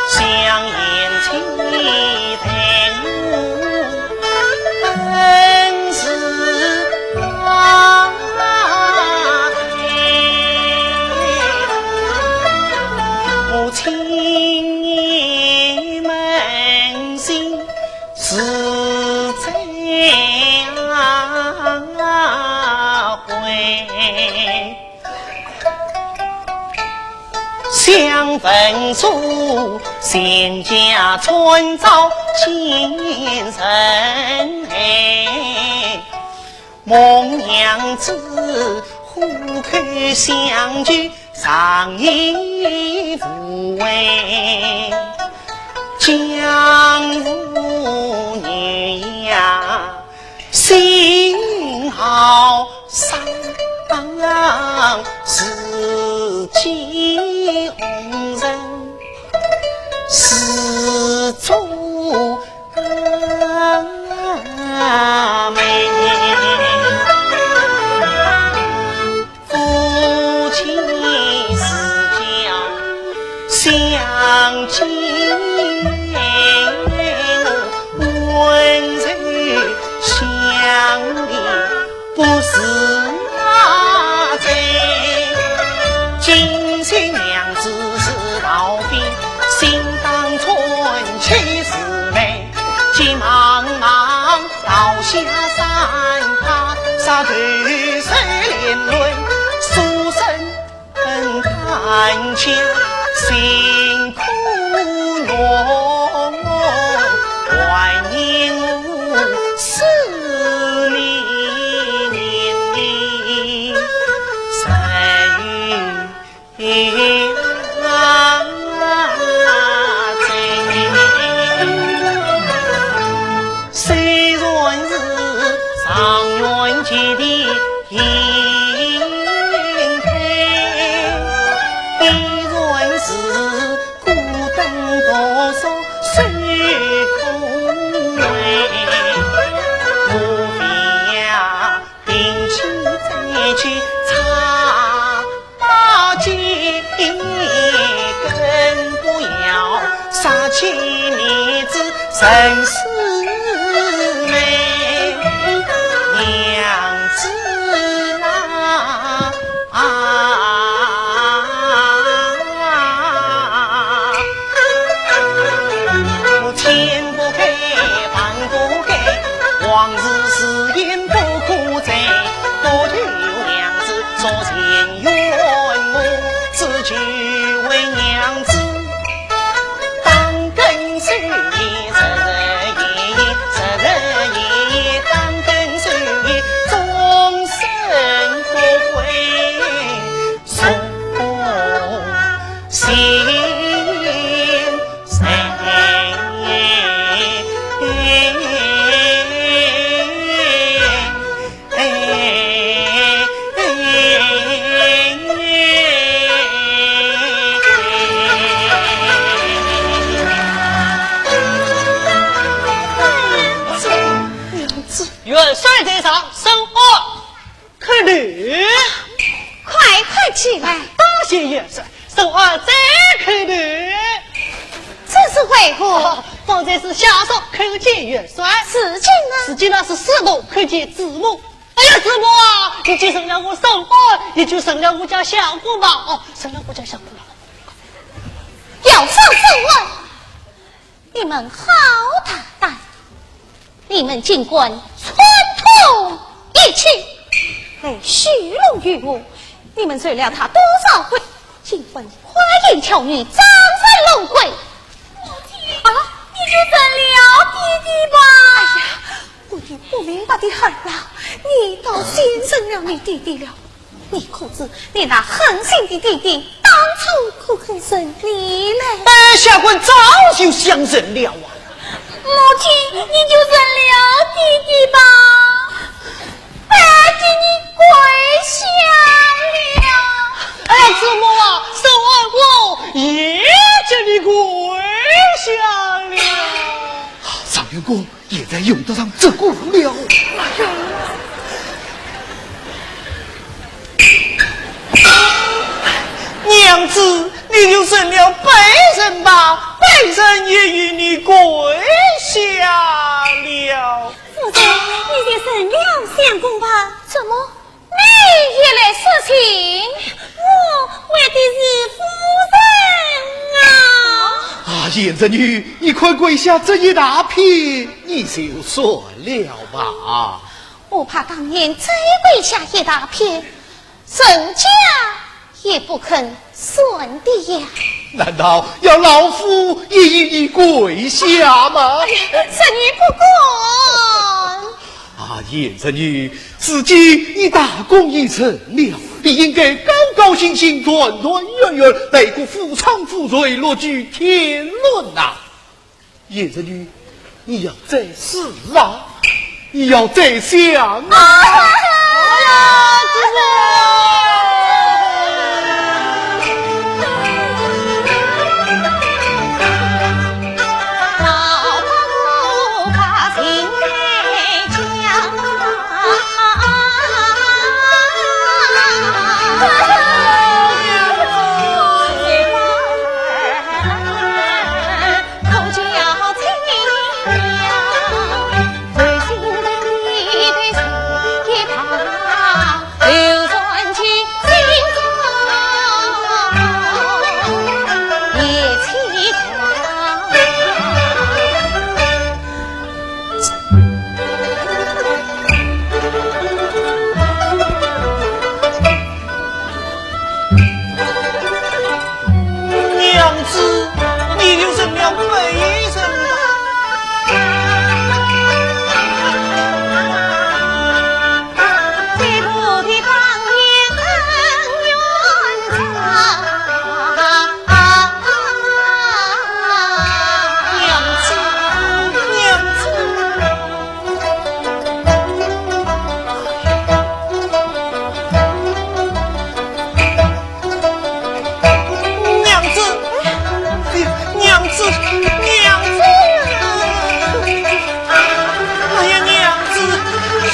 相言期待我恩师大我亲眼问讯，实在悔。 相闻说，仙家穿朝见人爱，孟娘子虎口相救，长夜无回，江湖女呀， 心好伤，自己红尘自作美。 夫妻似将相见，温柔相依不似那醉。今夕娘子是桃花，新当春气似梅，急忙忙 倒下山塔，杀头手连轮，书生看见心苦痛，怀念我思念你。 虽然是状元及第，依然是孤灯独坐守空闺。我呀， 定期再去查，把酒更不要，杀妻灭子陈世美。娘子啊， 啊，天不该，地不该，往事是言不可再。多求娘子作前缘，我只求为娘子当更守夜，日日夜夜，日日夜夜，当更守夜，终身不悔。 心碎。哎，方才是下手看见元帅，如今呢？如今呢是四头看见主母。哎呀，主母啊，你既成了我手腕，也就成了我家相公吧。哦，成了我家相公吧。要说手腕，你们好大胆！你们竟敢串通一气，来戏弄于我！你们受了他多少贿，竟敢花言巧语，装神弄鬼！母亲，啊？你就认了爹爹吧。哎呀，我也不明白的很了，你倒先认了你爹爹了。 你可知你那狠心的爹爹当初可肯认你嘞？哎，下官早就想认了啊。母亲，你就认了爹爹吧。哎，给你跪下了。哎呀，主母啊，手腕我也给你跪下了。状元公， 现在用得上这个了。娘子，你就认了卑人吧，卑人也与你跪下了。夫人，你就认了相公吧。怎么，你也来说情？我为的是夫人啊。啊，贤侄女，你看跪下这一大片，你就算了吧。 我怕当年再跪下一大片，人家也不肯认的呀。难道要老夫也与你跪下吗？哎呀，侄女不敢。啊，贤侄女，如今你大功已成了，你应该高高兴兴、团团圆圆，来个夫唱妇随，乐聚天伦呐。 贤侄女，你要再思啊，你要再想啊。啊！娘子，你又认了卑人吧。娘子，娘子。 娘子，娘子，娘子！哎呀，娘子，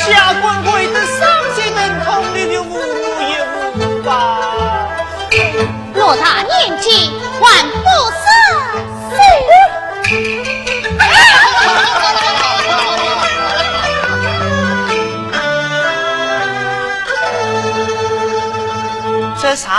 下官跪得伤心疼痛，你就扶扶我吧。 偌大年纪还不识字。这啥